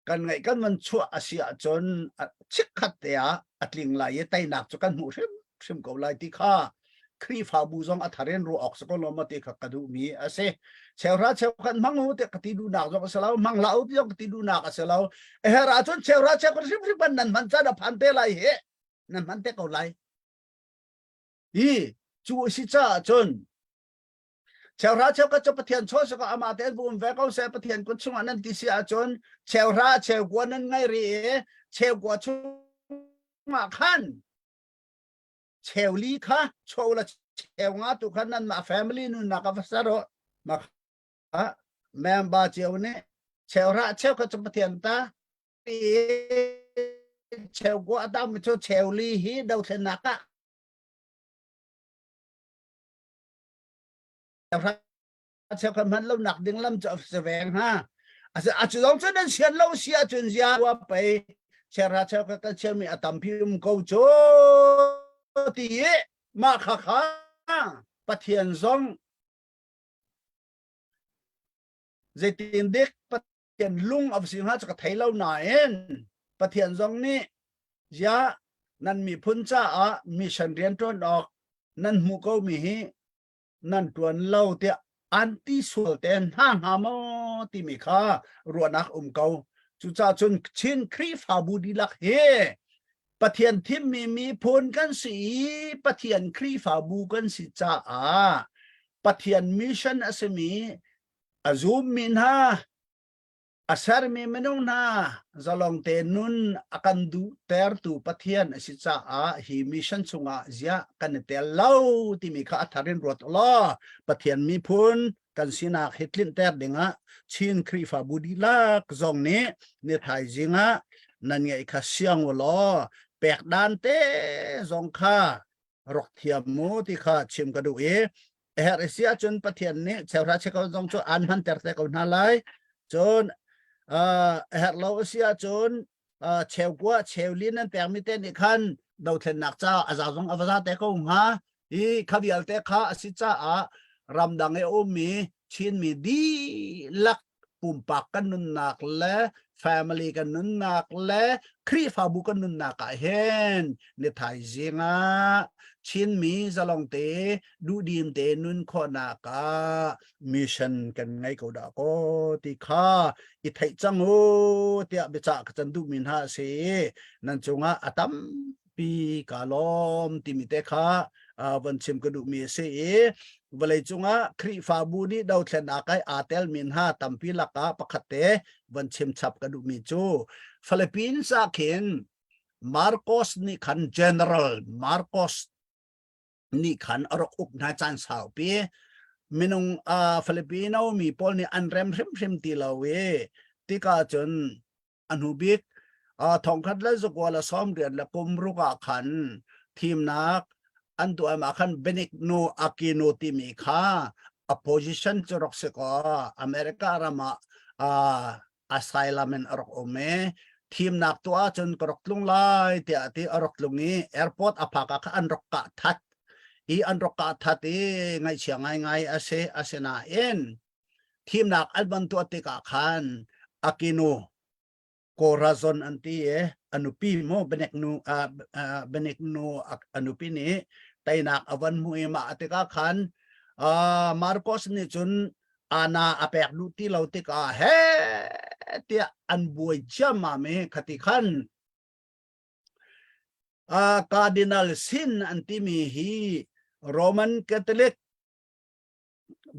kan ngaih kan van chuah a si ahcun chikkhat te ah a tling lai i teinak cu kan hmuh hrim hrim ko lai ti kha Khrihfabu zong a thar in ruah awk si ko lo ma ti kha ka duhmi a si. Cheuhra cheukhat hmang u tiah ka ti duhnak zong a si lo, hmang hlah u ti zong ka ti duhnak a si lo. A herh ahcun cheuhra cheukhat hrimhrim kan nan hman caan a phan te lai hi nan hman te ko lai. Hi cu a si caah cun Cheuhra cheukhat cu Pathian chaw si ko amah tein um ve ko seh Pathian kut chungah nan ti si ahcun cheuhra cheukua nan ngei rih i cheukua chungah khan cheuli kha chaw la cheunga tu khan nanmah family nunnak a va ser u mah kha member cio nih cheuhra cheukhat cu Pathian ta cheukua a tam cu cheuli hi dothlennak ah Cheukhat hman lo nak ding lam cu a si veng ha. A cu zong cu nan sian lo si ahcun zia wa pei chera cheukhat kan chiami a tampi um ko cu ti i mah kha kha Pathian zong zeitin dik Pathian lung a si hnga cu ka thei lo nain Pathian zong nih zia nan miphun caah mission rian ṭuan awk nan hmuh ko mi hi nan ṭuan lo tiah an ti sual te hna hnga maw timi kha ruahnak um ko. Cucaah cun Chin Khrihfabu dihlak hi Pathian thimmi miphun kan si i Pathian Khrihfabu kan si caah Pathian mission a simi a zummi hna a sermi minung hna zalong te nun a kan duhtertu Pathian a si caah hi mission chungah ziah kan i tel lo timi kha a thar in ruat law Pathian miphun kan sinak hi tlinhter dingah Chin Khrihfabu dihlak zong nih ni thaizing ah nan ngeih kha siang u law pek dan te zong kha rak thiam mu ti kha chim ka duh i herh i si ahcun Pathian nih cheuhra chekho zong cu aan hmanter te ko hna lai cun uh, herh lo a si ahcun uh, cheukua cheuli nan pekmi te nih khan dothlennak ca a za zong a va za te ko hnga i kha vialte kha a si caah ramdang i a ummi Chinmi dihlak pumpak kan nunnak le family kan nunnak le Khrihfabu kan nunnak ah hin ni thaizing ah Chinmi zalong te duhdim te nun khawhnak ah mission kan ngei ko dah ko ti kha i theih cang u tiah biacah ka can duhmi hna a si nan cungah a tam pi ka lawm timi te kha von chim ka duhmi a si i vawlei cungah Khrihfabu nih dothlennak ai aa telmi hna tampi lakah pakhat te von chim chap ka duhmi cu Philippines ah khin Marcos nih khan General Marcos nih khan a rak uk hna caan saupi minung uh, Filipino mi pawl nih an rem hrimhrim ti lo i tikah cun a hnu bik thongkhat le zakua le 80 le kum ruk ah khan thimnak an tuah ah khan Benigno Aquino timi kha opposition cu rak si ko America ram ah asylum in a rak um i thimnak tuah ahcun ka rak tlung lai tiah ti a rak tlung i airport a phak ah kha an rak kah that i an rak kah that i ngaihchia ngaingai a si asinain thimnak an van tuah tikah khan Aquino. Corazon an ti i a nupi mu Benigno Benigno a nupi nih teinak a van hmu i mah tikah khan Marcos nih cun ana a pek duh ti lo tikah he tiah an buai ciammam i khati khan Cardinal Sin an timi hi Roman Catholic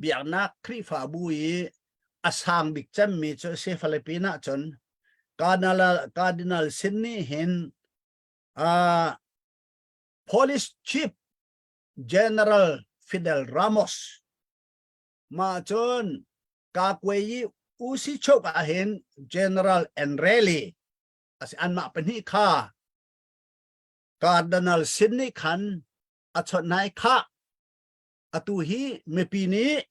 biaknak Khrihfabu i a sang bik cemmi cu a si. Philippine ahcun Cardinal, Cardinal Sin nih hin Police Chief General Fidel Ramos mah cun Kakuei Usichok ah hin General Enreli asi anmah pahnih kha Cardinal Sin nih khan a chawnh hna i khah atu hi mipi nih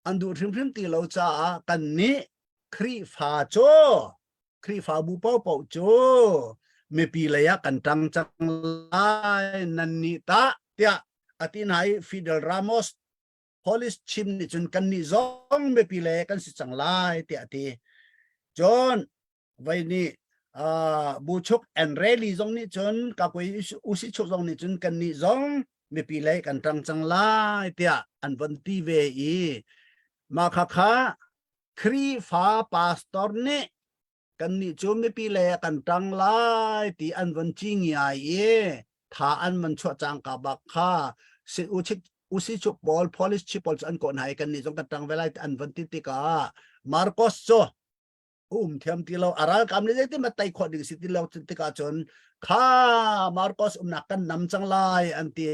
an duh hrimhrim ti lo caah kan nih Khrihfa cu Khrihfabu paohpaoh cu mipi lei ah kan ṭang cang lai nan nih tah tiah a ti hna i Fidel Ramos Police chim nih cun kan nih zong mipi lei kan si cang lai tiah a ti. Cun vai nih buchuk and rally zong nih cun kakui usichuk zong nih cun kan nih zong mipi lei kan ṭang cang lai tiah an von ti ve i mah kha kha Khrihfa pastor nih kan nih cu mipi lei kan ṭang lai ti an von ci ngiai i tha an van chuah cangka bak kha si uchik usichuk pawl police chief pawl cu an kawh hna i kan nih zong kan ṭang ve lai ti an von ti tikah Marcos cu um thiam ti lo a ralkap nih zeitin ma tei khawh ding si ti lo tikah cun kha Marcos umnak kan nam cang lai an ti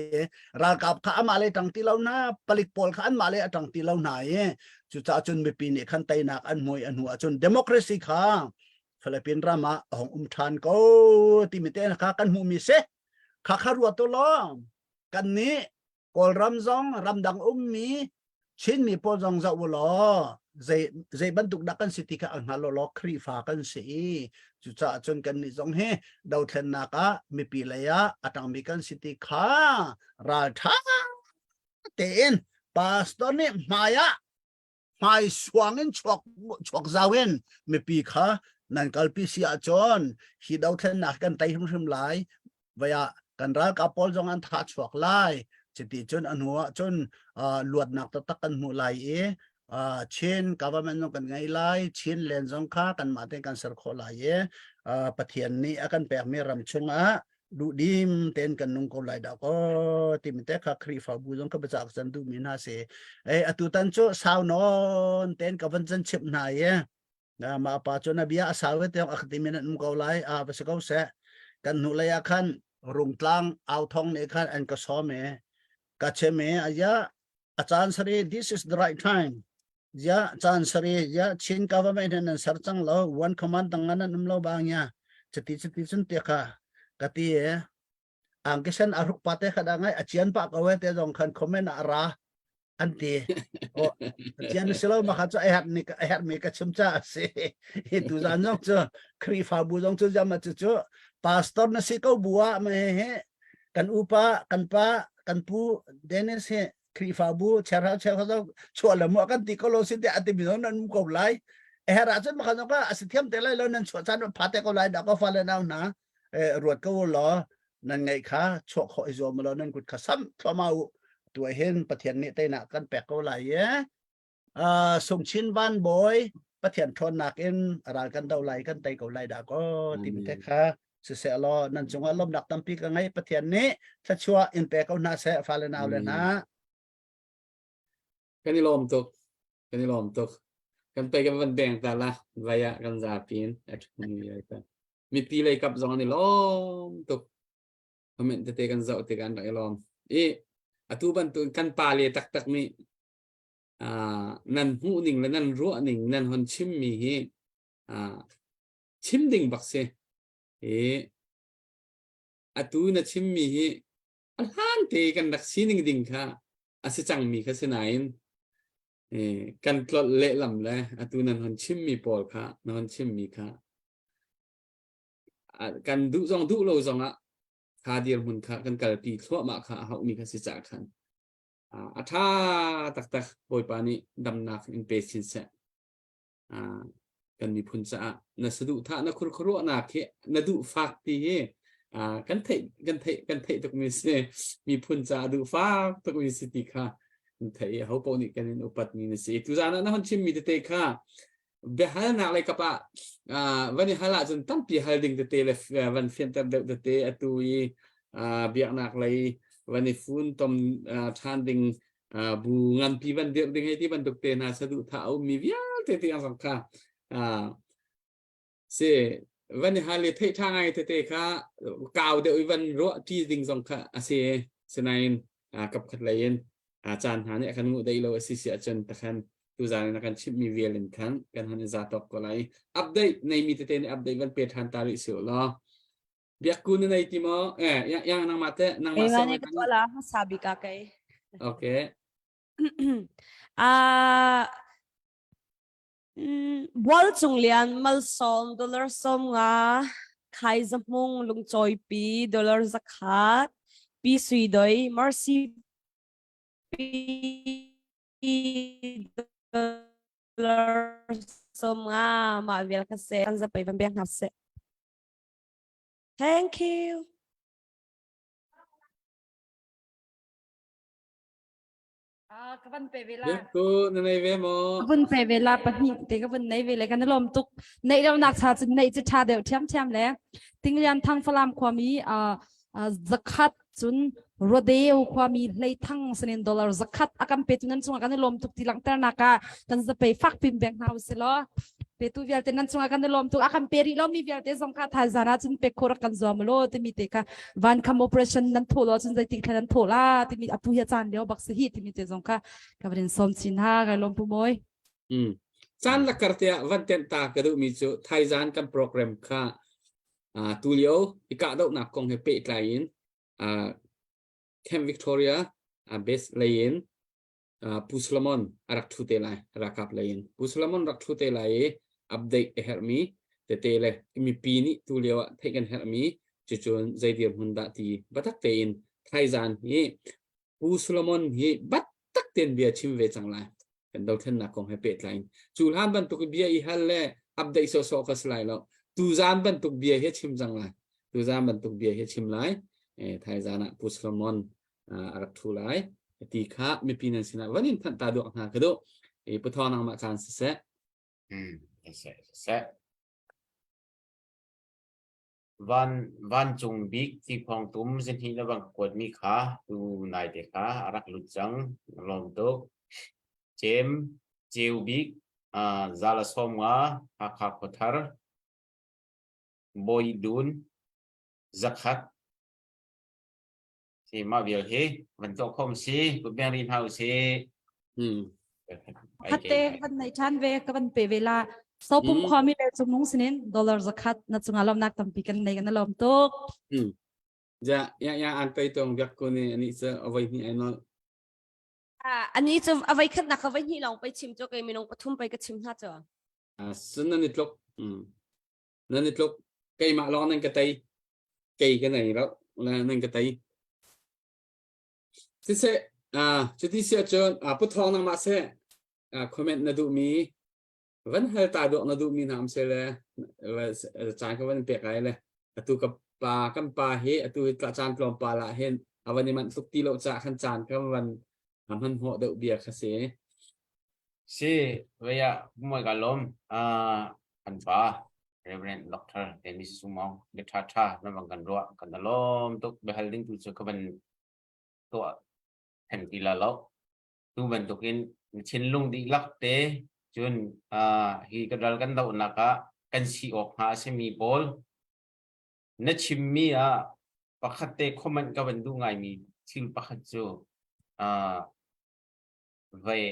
ralkap kha amah le tang ti lo hna palik pawl kha anmah le atang ti lo hna i cucaah cun mipi nih khan teinak an hmui a hnu ahcun democracy kha Philippine ram ah a hong um ṭhan ko timi te kha kan hmuhmi si kha kha ruat u law kan nih Kawlram zong ramdang ummi Chinmi pawl zong zoh u law zei zei bantuk dah kan si ti kha a hngal u law Khrihfa kan si i cucaah cun kannih zong hi dothlennak ah mipi lei ah a ṭangmi kan si ti kha ralṭha tein pastor nih hmai ah hmai suang in chuak chuak zau in mipi kha nan kalpi si ahcun hi dothlennak kan tei hrimhrim lai vaya kan ralkap pawl zong an tha chuak lai cuti cun a hnu ah cun luatnak taktak kan hmuh lai i Chin government zong kan ngei lai Chin len zong kha kanmah tein kan ser khawh lai i Pathian nih a kan pekmi ram chungah duhdim tein kan nung ko lai dah ko timi te kha Khrihfabu zong ka biacak can duhmi hna si e atu tan cu sau nawn tein ka van can chimh hna i mah pa cu na bia a sau te a timi nan um ko lai a va si ko seh kan hnu lei ah khan rungtlang au thong nih khan an ka sawm e ka chem e aya a caan sari this is the right time ya caan sari ya Chin government hin nan ser cang lo one command tang nan um lo bang ya chati chati chun te kha ka ti e ang kisen aruk pa te kha da ngai achian pa ko te zong khan comment a ra an ti o chian silo ma kha chu ai hat ni ai hat mi ka chim cha si hi tu zan zong chu Khrifabu zong chu jam chu chu pastor na si ko bua ma he he kan upa kan pa kan pu Dennis he Khrihfabu cherha cherha zo chuah le mu kan ti ko lo si te ati mi nan um ko lai her ah cun makhan ka asi thiam te lai lo nan chuah chan pha te ko lai da ko fa le nau na ruat ko lo nan ngai kha chuah kho i zuam lo nan kut kha sam thloma u tu hin pathian nih teina kan pek ko lai ye sungchin van boy pathian ṭhawnnak in ral kan do lai kan tei ko lai da ko timi te kha siseh law nan cungah lawmnak tampi ka ngei pathian nih thluachuah in pe ko hna seh fale nau le hna kan i lawm tuk kan i lawm tuk kan pe kan van beng ta la vaya kan zapin mipi lei kap zong an i lawm tuk comment tete kan zoh tik an rak i lawm i atu bantuk kan pa le taktak nih nan hmuh ning le nan ruah ning nan hon chim mi hi chim ding bak si i atu na chimmi hi a hlan te kan rak sining ding kha a si cangmi kha si nain kan tlolh lehlam le atu nan hon chimmi pawl kha na hon chimmi kha kan duh zong duh lo zong ah kha dirhmun kha kan kalpi thluahmah kha a hauhmi kha si cah khan a ṭha taktak Bawipa nih damnak in pe sin seh. Kan miphun caah na saduhthah na khurkhuruahnak hi na duh fak ti hi kan theih kan theih kan theih tukmi si miphun caah duh fak tukmi si ti kha kan theih i ho paoh nih kan in upatmi na si. Tuzaan ah na hon chimmi tete kha biahalnak lei kap ah van i hal ahcun tampi hal ding tete le van fianter deuh tete atu i biaknak lei van i fun tom ṭhan ding bu nganpi van dirh ding hei ti bantuk te hna saduhthah a ummi vialte tiang zong kha si van i hal i theih ṭha ngai tete kha kau deuh i van ruah ṭi ding zong kha a si. Sinain kapkhat lei in caan hna nih a kan nguh dei lo a si si ahcun takhan tuzaan in a kan chimhmi vial in khan kan han i za tawk ko lai. Update neimi tete nih update van pe ṭhan ta rih si u law. Biakku na nei ti maw? Eh, yang, yang nangmah te, nangmah Keimah nih ka tuah la hmasa bik ah kei. Okay. Ah Bual Cung Lian malsawm dollar 50 Khai Za Hmung lungcawipi dollar 100 Pi Sui Doi Mercy Pi dollar 50 mah vial kha se kan zapei van bek hna seh. Thank you. Ah, ka van pe ve la. Biakku na nei ve maw? Ka vun pe ve la pahnih te ka vun nei ve le kan i lawm tuk. Neih lo nak cha cun neih cu tha deuh ṭhiamṭhiam le Tinglian Thang Falam khuami uh, uh, zakhat cun Rodeo khuami hleithang sinin dollar zakhat a kan petu nan cungah kan i lawm tuk ti langhternak ah kan zapei fak pin beng hna usih law petu vialte nan cungah kan i lawm tuk a kan pe rih lomi vialte zong kha thaizan ah cun pek khawh rak kan zuam law timi te kha van kham operation nan thawh lo cun zeitik thla nan thawh la timi atu hi caan lio bak si hi timi te zong kha ka van in sawm chin ha kai lawm pu moi Mm. Caan lakar te ah van tenh ta ka duhmi cu thaizan kan program kha uh, tulio i kahdohnak kong he pehtlai in uh, Camp Victoria uh, base lei in Pu Solomon a rak ṭhu te lai ralkap lei in Pu Solomon rak ṭhu te lai i update a herhmi tete le mipi nih tu lio ah theih kan herhmi cucun zei dirhmun dah ti batak tein thaizan hi Pu Solomon hi batak tein bia chim ve cang lai kan dothlennak kong he pehtlai in cu hlan bantuk bia i hal le update sawsawh ka si lai lo tuzan bantuk bia hi chim cang lai tuzan bantuk bia hi chim lai thaizan ah Pu Solomon a rak ṭhu lai ti kha mipi nan sinah van in thanh ta duak hna ka duh i puthawng nangmah caan siseh. Hmm, siseh siseh. Van vancung bik ti phong tum zihni na bang kuat mi kha tu nai te kha a rak lut cang lawm tuk cem ceu bik zala som nga Hakha khuathar Bawi Dun zakhat Si mah vial hi van tuah khom si kutbeng ri hna usih. Hmm. Khatte van nei ṭhan ve ka van pe ve la. Sopum Mm. khuami le cung nung sinin dollar zakhat na cungah lawmnak tampi kan nei kan lawm tuk. Hmm. Ja ya ya an pei tong biak ko ni ani cu avoi hnih ai nol. Ah, ani cu avei khat nak avei hnih lawng pei chim cu kei minung pathum pei ka chim hna cu. Ah sun nan i tluk. Hmm. Nan i tluk. Keimah lawng nan ka tei. Kei ka nei lo nan ka tei. Siseh, ah cuti si ahcun ah pu thawng nangmah seh ah comment na duhmi van hal ta dawk na duhmi hna um seh le caan ka van pek lai le atu ka pa kan pa hi atu hi caan tlawmpal ah hin a van i manh tuk ti lo caah khan caan ka van hman hnawh deuh bia kha si. Si, vei ah moi ka lawm. Ah, kan pa Reverend Dr. Dennis Sumong bia ṭha ṭha na bang kan ruah kan na lawm tuk biahal ding tu cu ka van tuah them ti la lo. Tu bantukin thinlung dihlak te cun ah hi ka dal kan dohnak ah kan si awk hnga a simi pawl na chimmi ah pakhat te comment ka van duh ngaimi thil pakhat cu ah vei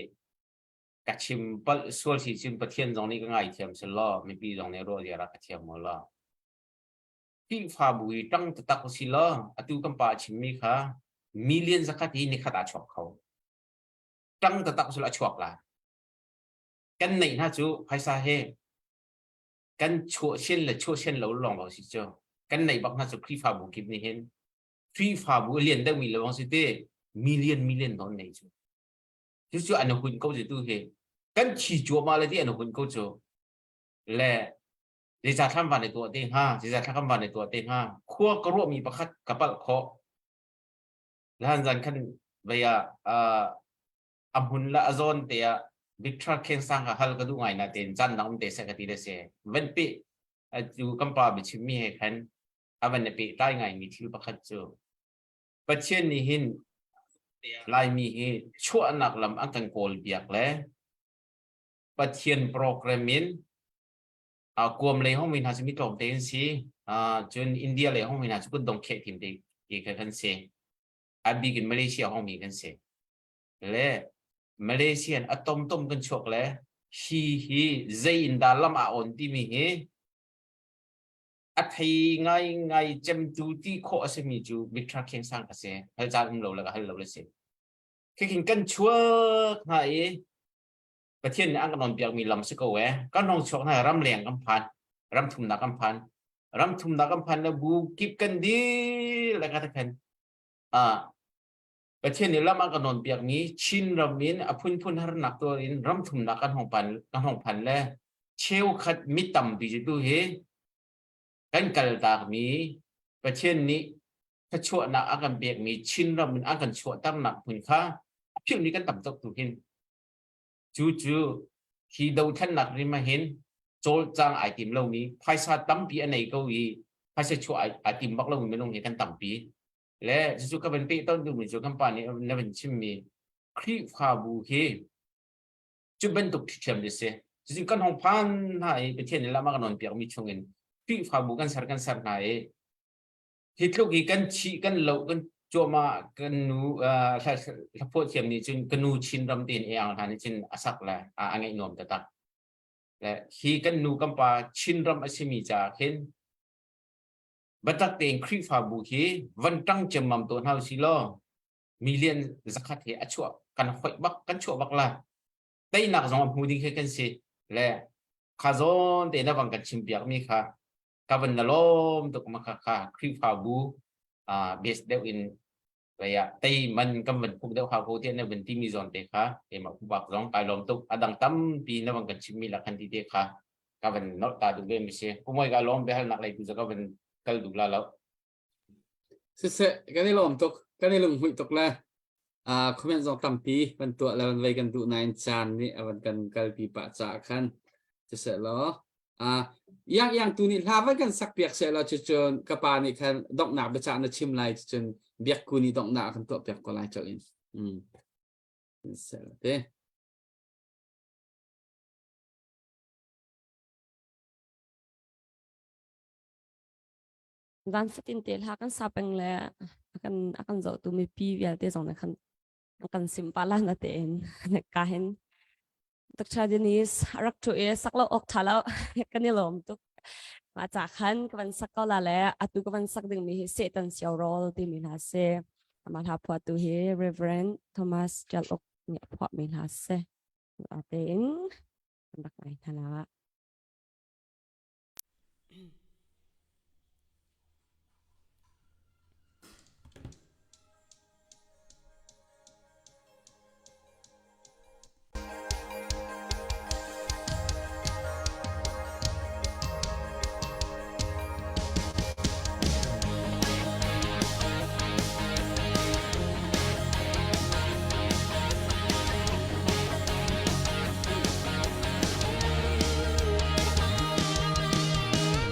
ka chim palh sual si cun Pathian zong nih ka ngaithiam seh law mipi zong nih ruah ziar ah ka thiam maw law Khrihfabu i ṭang taktak usih law atu kan pa a chimmi kha million zakhat hi nikhat ah chuak kho ṭang taktak usih law a chuak lai kan neih hna cu phaisa he kan chuahsian le chuahsian lo lawng lo si cu kan neih bak hna cu Khrihfabu kip nih hin Khrihfabu a lian deuhmi lawng si te million million nawn nei cu cucu an hun ko tu hi kan thi cuahmah le ti an hun ko cu. Le zeicah thlam van i tuah te hnga, zeicah thlakam van i tuah te hnga, khua ka ruahmi pakhat ka palh khawh. Lahan zan khan vei ah a hmun le a zawn te ah Victor Kheng Sang ka hal ka duh ngai na tein caan dang um te seh ka ti le si. Van pe cu kan pa biachimmi he khan a van i pehtlai ngaimi thil pakhat cu Pathian nih hin Laimi hi chuahnak lam an kan kawl biak le Pathian program in kuam lei hong mi hna cu mi tlawm te an si cun India lei hong mi hna cu kutdong kheh thim te ti kha kan si a bik in Malaysia hong mi kan si le Malaysia in a tom tom kan chuak le hi hi zei in dah lam a on timi hi a thei ngai ngai cemtu ti khawh a simi cu Victor Kheng Sang a si hal caan um lo le ka hal lo le si khikin kan chuak hna i Pathian nih an kan on piakmi lam si ko e kan hong chuak hna ram leng kan phan ram thumnak kan phan ram thumnak kan phan le bu kip kan dil le ka khan a Pathian nih lam a kan on piakmi Chin ram in a phunphun harnak tuar in ram thumnak kan hong phan kan hong phan le cheukhat mi tampi cu tu hi kan kaltakmi Pathian nih thluachuahnak a kan pekmi Chin ram in a kan chuahternak hmun kha a philhmi kan tam tuk tu hin cu cu hi dothlennak rim ah hin cawlcang ai tim lomi phaisa tampi a nei ko i phaisa chuah ai tim bak lomi minung hi kan tampi le cucu ka van peh tawn duhmi cu kan pa nih na van chimmi Khrihfabu hi cu bantuk ṭhiṭhiam a si. Cucu kan hong phan hna i Pathian nih lam a kan nawnpiakmi chungin Khrihfabu kan ser kan ser hna i hi tluk i kan thih kan loh kan cuahmah kan nu hlaphuah thiam nih cun ka nu Chin ram tein e ang hna nih cun a sak le a ngeih nuam taktak. Le hi kan nu kan pa Chin ram a simi caah khin biatak tein Khrihfabu hi van ṭang ciammam tawn hna usih law million zakhat he a chuah kan hoih bak kan chuah bak la teinak zong a hmu ding khi kan si le kha zawn te na bang kan chim piak mi kha ka van na lawm tuk ma kha kha Khrihfabu base deuh in vaya tei man kan van phuk deuh hau ko tiah na van ti mi zawn te kha keimah pumpak zong kai lawm tuk adang tampi na van kan chim mi la khan ti te kha ka van nolh ta duh ve mi si kumoi ka lawm biahalnak lei tu ka van kal duh la lo Siseh, kan i lawm tuk, kan i lunghmuih tuk le comment zong tampi van tuah le van vei kan duh nain caan nih a van kan kalpi pah caah khan siseh law yang yang tu nih hla van kan sak piak seh law cucun ka pa nih khan donghnak biacah na chim lai cucun biakku nih donghnak a kan tuah piak ko lai colh in. Mm. Siseh te. Zan fatin te hla kan sa peng le akan akan zohtu mipi vialte zong nih khan kan sim pa la na tein ka hin Dr. Denise rak thu i sak lo ok tha lo kan i lawm tuk ma cha khan ka van sak ko la le atu ka van sak ding mi hi Satan siao rol ti mi hna se ama hla phuah tu hi Reverend Thomas Jalok nih a phuah mi hna se tein rak ngai hna la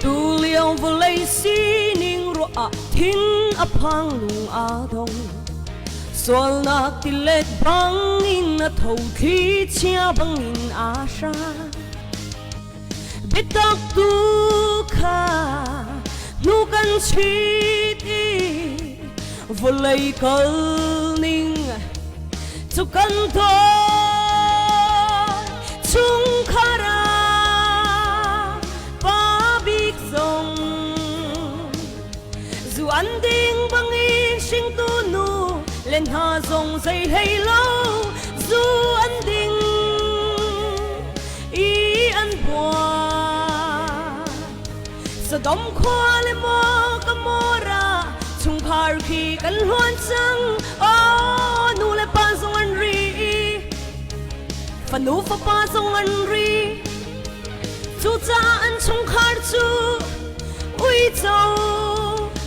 Tulio vawlei sining ruah ah thin a phang lung aa dong. Sualnak tilet bangin a tho thli chia bangin aa hrang. Biatak tu kha hnu kan chit i vawlei kal ning cu kan tawi chungkhar ah pa bik zong zu an ding bangin hringtu nu le hna zong zei hlei lo zu an ding i an buai Sodom khua le maw Gomorrah chungkhar khi kan hluan cang oh nu le pa zong an ri fanu fapa zong an ri. Cucaah an chungkhar cu uico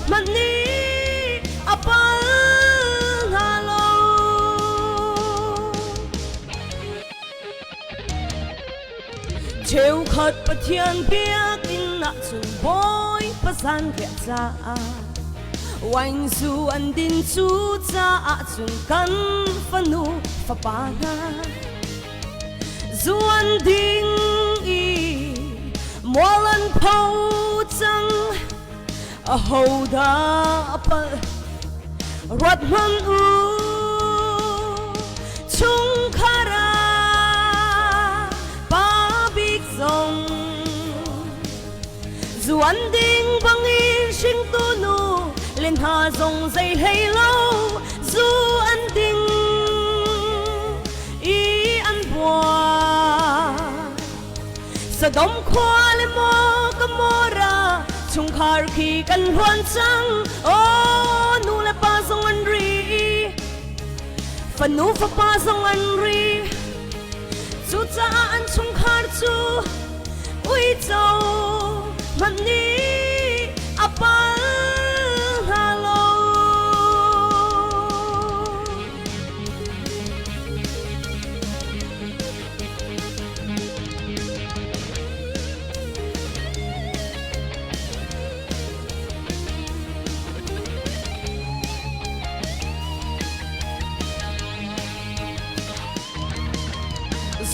hmanh nih a pal hna lo. Cheukhat Pathian biakinn ah cun Bawipa zanriah caah wine zu an din cu caah cun kan fanu fapa hna zu an ding i mual an pho cang ahodah a palh ruat hmanh u chungkhar ah pa bik zong zu an ding bangin hringtu nu le hna zong zei hlei lo zu an ding i an buai Sodom khua le maw Gomorrah chungkhar khi kan hluan cang oh nu le pa zong an ri fanu fapa zong an ri cucaah an chungkhar cu uico hmanh nih a pal hna lo.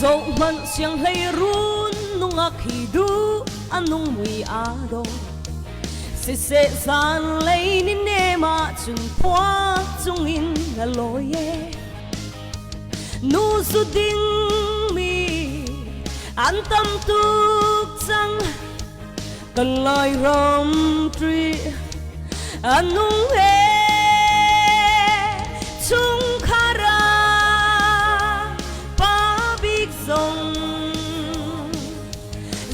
Zohhmanh sianghleirun nungak hi duh a nung mui aa dawh. Siseh zanlei ni nem ah cun khua cungin a lawi e. Nu zu dingmi an tam tuk cang kan Lairam ṭih a nung he chungkhar ah pa bik zong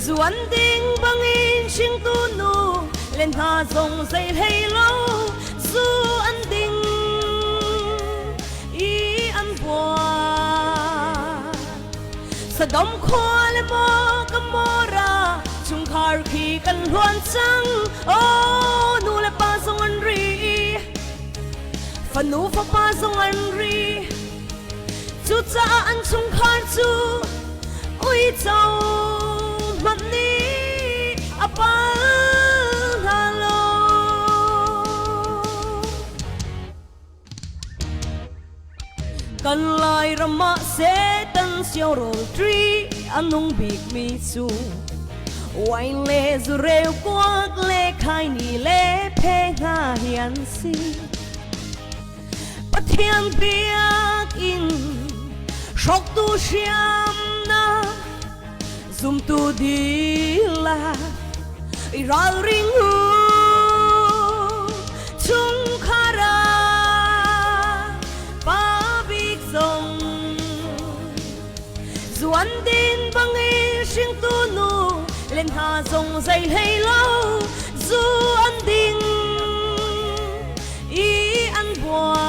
zuan ding bangin hringtu nu le hna zong zei hlei lo zu an ding i an buai Sodom khua le maw Gomorrah chungkhar khi kan hluan cang oh nu le pa zong an ri fanu fapa zong an ri Cucaah an chungkhar cu uico hmanh nih a pal hna lo. Kan Lairam ah Satan siangrawl ṭi a nung bikmi cu wine le zureu kuak le khaini le phe hna hi an si. Pathian biakinn hrawktu hriamnam zumtu dihlak i ralring u chungkhar ah pa bik zong zuan din bangin hringtu nu le hna zong zei hlei lo zu an ding i an buai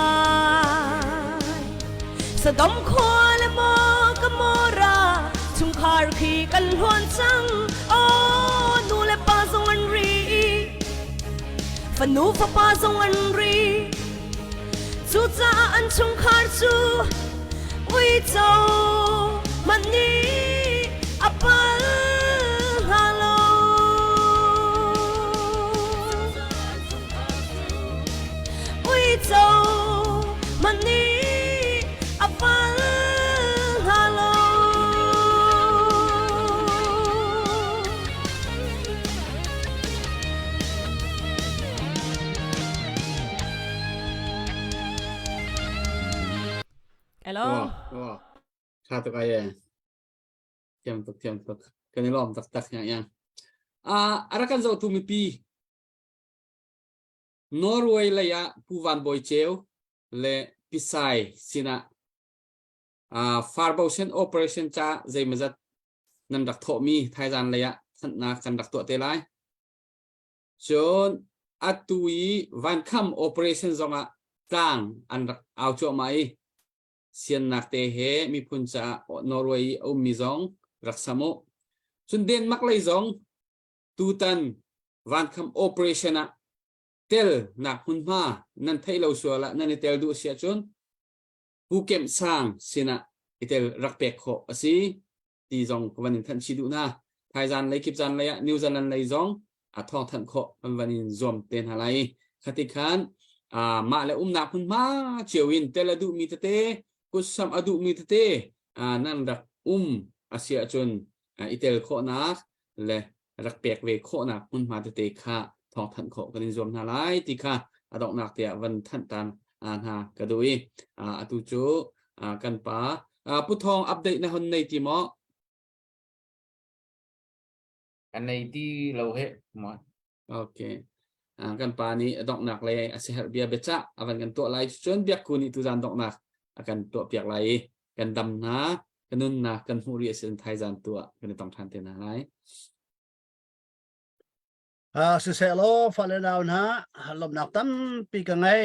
Sodom khua le maw Gomorrah chungkhar khi kan hluan cang oh nu le pa zong an ri fanu fapa zong an ri Cucaah an chungkhar cu uico hmanh nih a pal hna lo. Uico hmanh nih a pal hna lo. Hello. Wow. Tha tuk ai e. Thiam tuk thiam tuk. Kan i lawm taktak yang yang. Ah arakan zo tu mipi Norway lei ah Pu Van Bawi Ceu le Pisai sinah ah Farbosen operation ca zeimazat nan rak thawhmi thaizan lei ah thanhnak kan rak tuah te lai. Cun atu i vankham operation zongah tlang an rak au cuahmah i siannak te he miphun caah Norway i a ummi zong rak sam u. Cun Denmark lei zong tutan vankham operation ah tel nak hmunhma nan theih lo sual ah nan i tel duh si ahcun Pu Kemh Sang sinah i tel rak pek khawh a si ti zong ka van in thanh chih duh hna. Thaizan lei kipzan lei ah New Zealand lei zong a thawng thanh khawh kan van in zuam te hna lai. Khati khan mah le umnak hmunhma cio in tel a duhmi tete kutsamh a duhmi tete nan rak um a si ahcun i tel khawhnak le rak pek ve khawhnak hmunhma tete kha thawng thanh khawh kan in zuam hna lai ti kha a donghnak te ah van thanh tan hna ka duh i atu cu kan pa Pu Thawng update na hon nei ti maw? Kan nei ti lo he ma. Okay. Kan pa nih a donghnak le a siaherh bia biacah a van kan tuah lai cun biakku nih tuzan donghnak a kan tuah piak lai i kan dam hna kan nunnak kan hmuh rih a si thaizan tu ah kan i tong ṭhan te hna lai. Siseh law fale nau hna lawmhnak tampi ka ngei.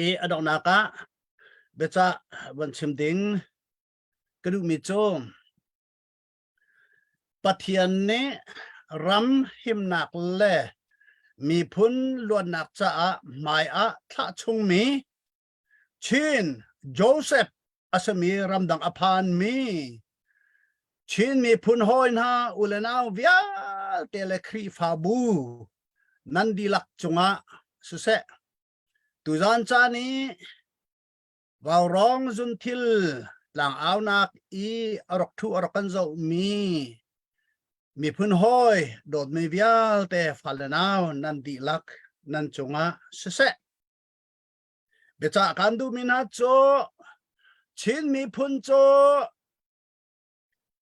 I a donghnak ah biacah van chim ding ka duhmi cu Pathian nih ram himnak le miphun luatnak caah hmai ah thlah chungmi Chin Joseph a simi ramdang a phanmi Chin miphun hawi hna u le nau vialte le Khrihfabu nan dihlak cungah siseh tuzan caan i Vaurawng zunthil tlangaunak i a rak ṭhu a rak kan zohmi miphun hawi dawtmi vialte fale nau nan dihlak nan cungah siseh. Biacah kan duhmi hna cu Chin miphun cu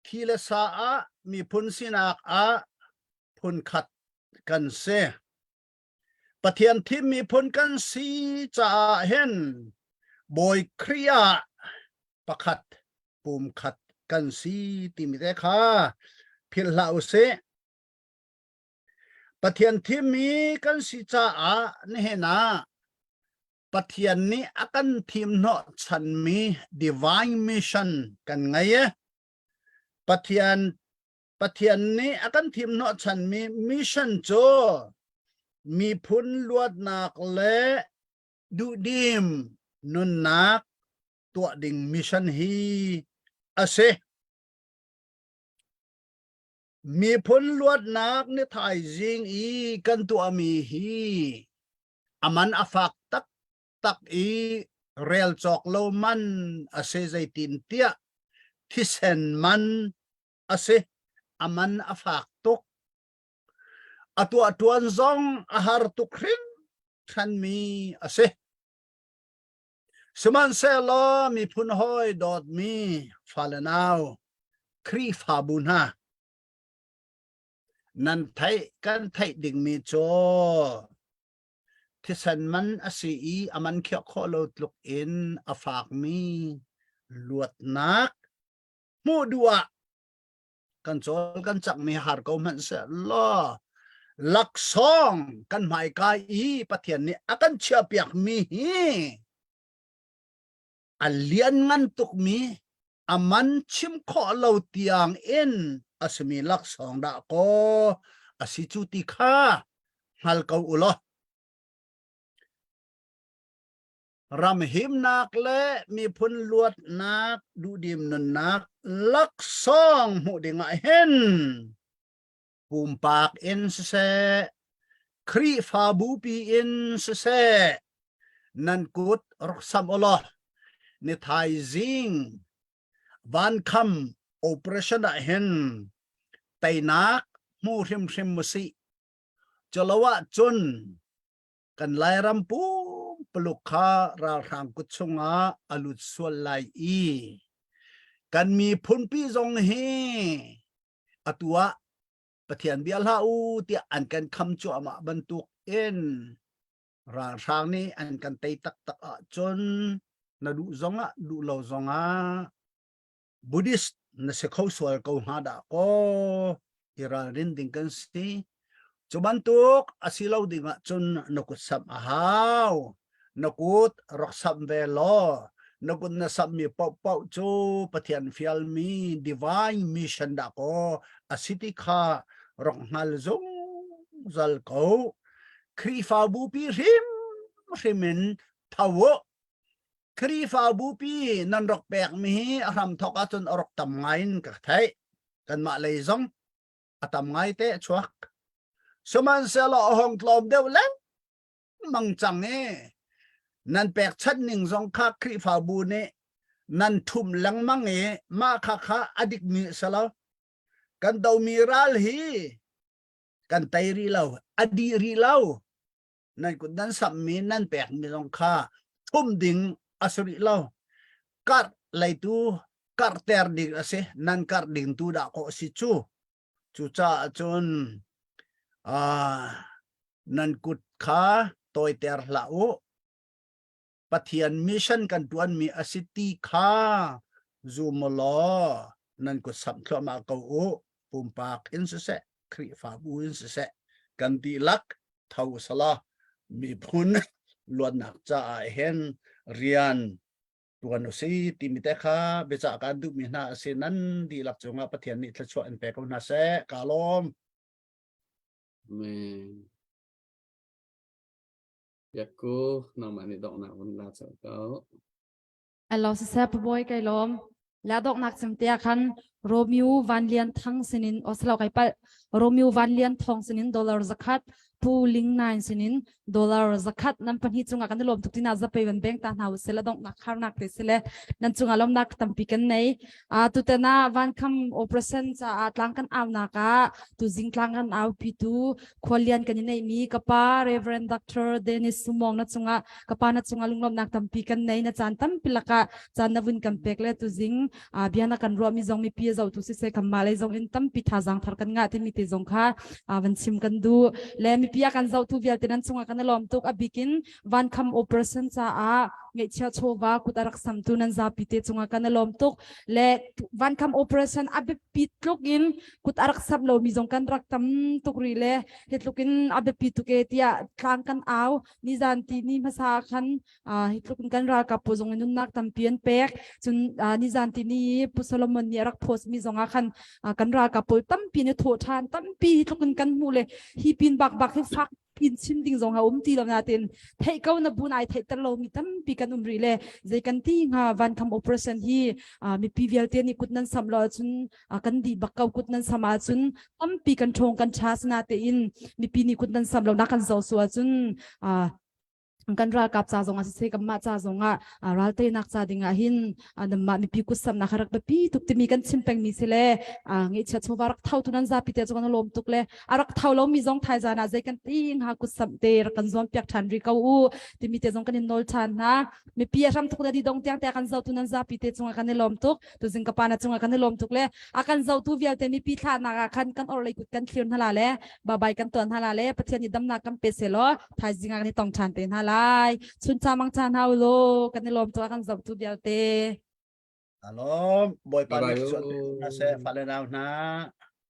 thi le sa ah miphun sinak ah phunkhat kan si. Pathian thim miphun kan si caah hin Bawi Khrih ah pakhat pumkhat kan si timi te kha philh hlah usih. Pathian thimmi kan si caah nihin ah Pathian nih a kan thim hnawh chanmi divine mission kan ngei i Pathian Pathian nih a kan thim hnawhchanmi mission cu miphun luatnak le duhdim nunnak tuah ding mission hi a si. Miphun luatnak ni thaizing i kan tuahmi hi a man a fak taktak i rel cawk lo man a si zeitin tiah thisen man a si a man a fak tuk a tuah tuan zong a har tuk hringhranmi a si sihmanhsehlaw miphun hawi dawtmi fale nau Khrihfabu hna nan theih kan theih dingmi cu thisen man a si i a man khiah khawh lo tluk in a fakmi luatnak hmuh duh ah kan cawl kan cakmi har ko hmanh seh law laksawng kan hmaika i Pathian nih a kan chiahpiak mi hi a lianngan tukmi a man chim khawh lo tiang in a simi laksawng dah kaw a si cu ti kha hngal ko u law Ram himnak le miphun luatnak duhdim nunnak laksawng hmuh ding ah hin pumpak in siseh Khrihfabu pi in siseh nan kut rak sam ulaw ni thaizing vankham operation ah hin teinak hmu hrimhrim musih culo ah cun Kan Lairam pumpuluk kha ralhrang kut chungah a lut sual lai i kan miphunpi zong hi atu ah Pathian bia hlah u tiah an kan kham cuahmah bantuk in ralhrang nih an kan tei taktak ahcun na duh zongah duh lo zongah Buddhist na si kho sual ko hnga dah kaw i ralrin ding kan si. Cu bantuk a si lo ding ah cun na kut samh a hau. Na kut rak samh ve law. Na kut na sammi paohpaoh cu Pathian fialmi divine mission dah kaw a si ti kha rak hngal zungzal ko. Khrihfabu pi hrimhrim in tho u. Khrihfabu pi nan rak pekmi hi a hramthawk ahcun a rak tam ngai in ka theih. Kanmah lei zong a tam ngai te a chuak. Sihmanhsehlaw a hong tlawm deuh lengmang cang i nan pekchanh ning zong kha Khrihfabu nih nan ṭhumh lengmang i mah kha kha a dikmi a si lo. Kan domi ral hi kan tei rih lo, a dih rih lo. Nan kut nan samhmi nan pekmi zong kha ṭhumh ding a si rih lo. Karh leitu karhter ding a si, nan karh ding tu dah kaw a si cu. Cucaah cun uh, nan kut kha tawiter hlah u. Pathian mission kan ṭuanmi a si ti kha zum law nan kut samh thluahmah ko u. Pumpak in siseh, Khrihfabu in siseh, kan dihlak tho sala miphun luatnak caah hin rian tuan u si timi te kha biacah kaan duhmi hna a si nan dihlak cungah Pathian nih thluachuah in pe ko hna seh ka lawm Amen. Yakku nangmah nih donghnak vun la cang ko. Hello siseh pabawi kai lawm. La donghnak cem te ah khan Romeo Van Lian Thang sinin oslo kai pal Romeo Van Lian Thong sinin dollar zakhat Pu Ling Nain sinin dollar zakhat nan pahnih cungah kan i lawm tuk tina zapei van beng ta hna usila donghnak kharnak te sile nan cungah lawmnak tampi kan nei a tutana van kham operation caah tlang kan au nak ah tu zing tlang kan au pi tu khualian kan i neih mi ka pa Reverend Dr. Dennis Sumong na cungah ka pa na cungah lunglawmnak tampi kan nei na caan tampi lakah caan na vun kan pek le tu zing bia na kan ruah mi zong mipi zo tu siseh kan mah lei zong in tampi thazaang thar kan ngah timi te zong kha van chim kan duh le mipi a kan zohtu vialte nan cungah kan i lawm tuk a bikin van kham operation caah ngeihchia chawva kut a rak samtu nan zapi te cungah kan i lawm tuk le van kham operation a biapi tluk in kut a rak sam lomi zong kan rak tam tuk rih le hi tluk in a biapi tuk e tiah tlang kan au nizan ti ni hmasa khan hi tluk in kan ralkap pawl zong in nunnak tampi an pek cun nizan ti ni Pu Solomon nih a rak post mi zong ah khan kan ralkap pawl tampi ne thawh ṭhan tampi hi tluk in kan hmuh le hi pin bak bak hi fak pin chim ding zong a um ti lo natin theih ko na bun ai theih ter lo mi tampi kan um rih le zei kan ti hnga van kham operation hi mipi vialte nih kut nan sam lo cun kan dih bak ko kut nan sam ahcun tampi kan ṭhawng kan ṭha sana tein mipi nih kut nan sam lo na kan zo su ahcun kan ralkap ca zong ah siseh kanmah ca zong ah ral teinak ca ding ah hin nanmah mipi kut samnak rak biapi tuk timi kan chim pengmi si le ngeihchiat chawva rak tho tu nan zapi te cu kan lawm tuk le a rak tho lomi zong thaizan ah zei kan ti hnga kut sam te rak kan zuam piak ṭhan rih ko u timi te zong kan in nawl ṭhan hna mipi a hram tuk na di dong tiang te kan zo tu nan zapi te cungah kan i lawm tuk tuzing ka pa na cungah kan i lawm tuk le a kan zohtu vialte mipi thlahnak ah khan kan orhlei kut kan thlir hna la le babai kan tuan hna la le Pathian nih damnak kan pe seh law thaizing ah kan i tong ṭhan te hna lai chun cha mang cha hna u law kan i lawm tuk a kan zohtu vialte Alom Bawipa nih thluachuah pe hna seh fale nau hna.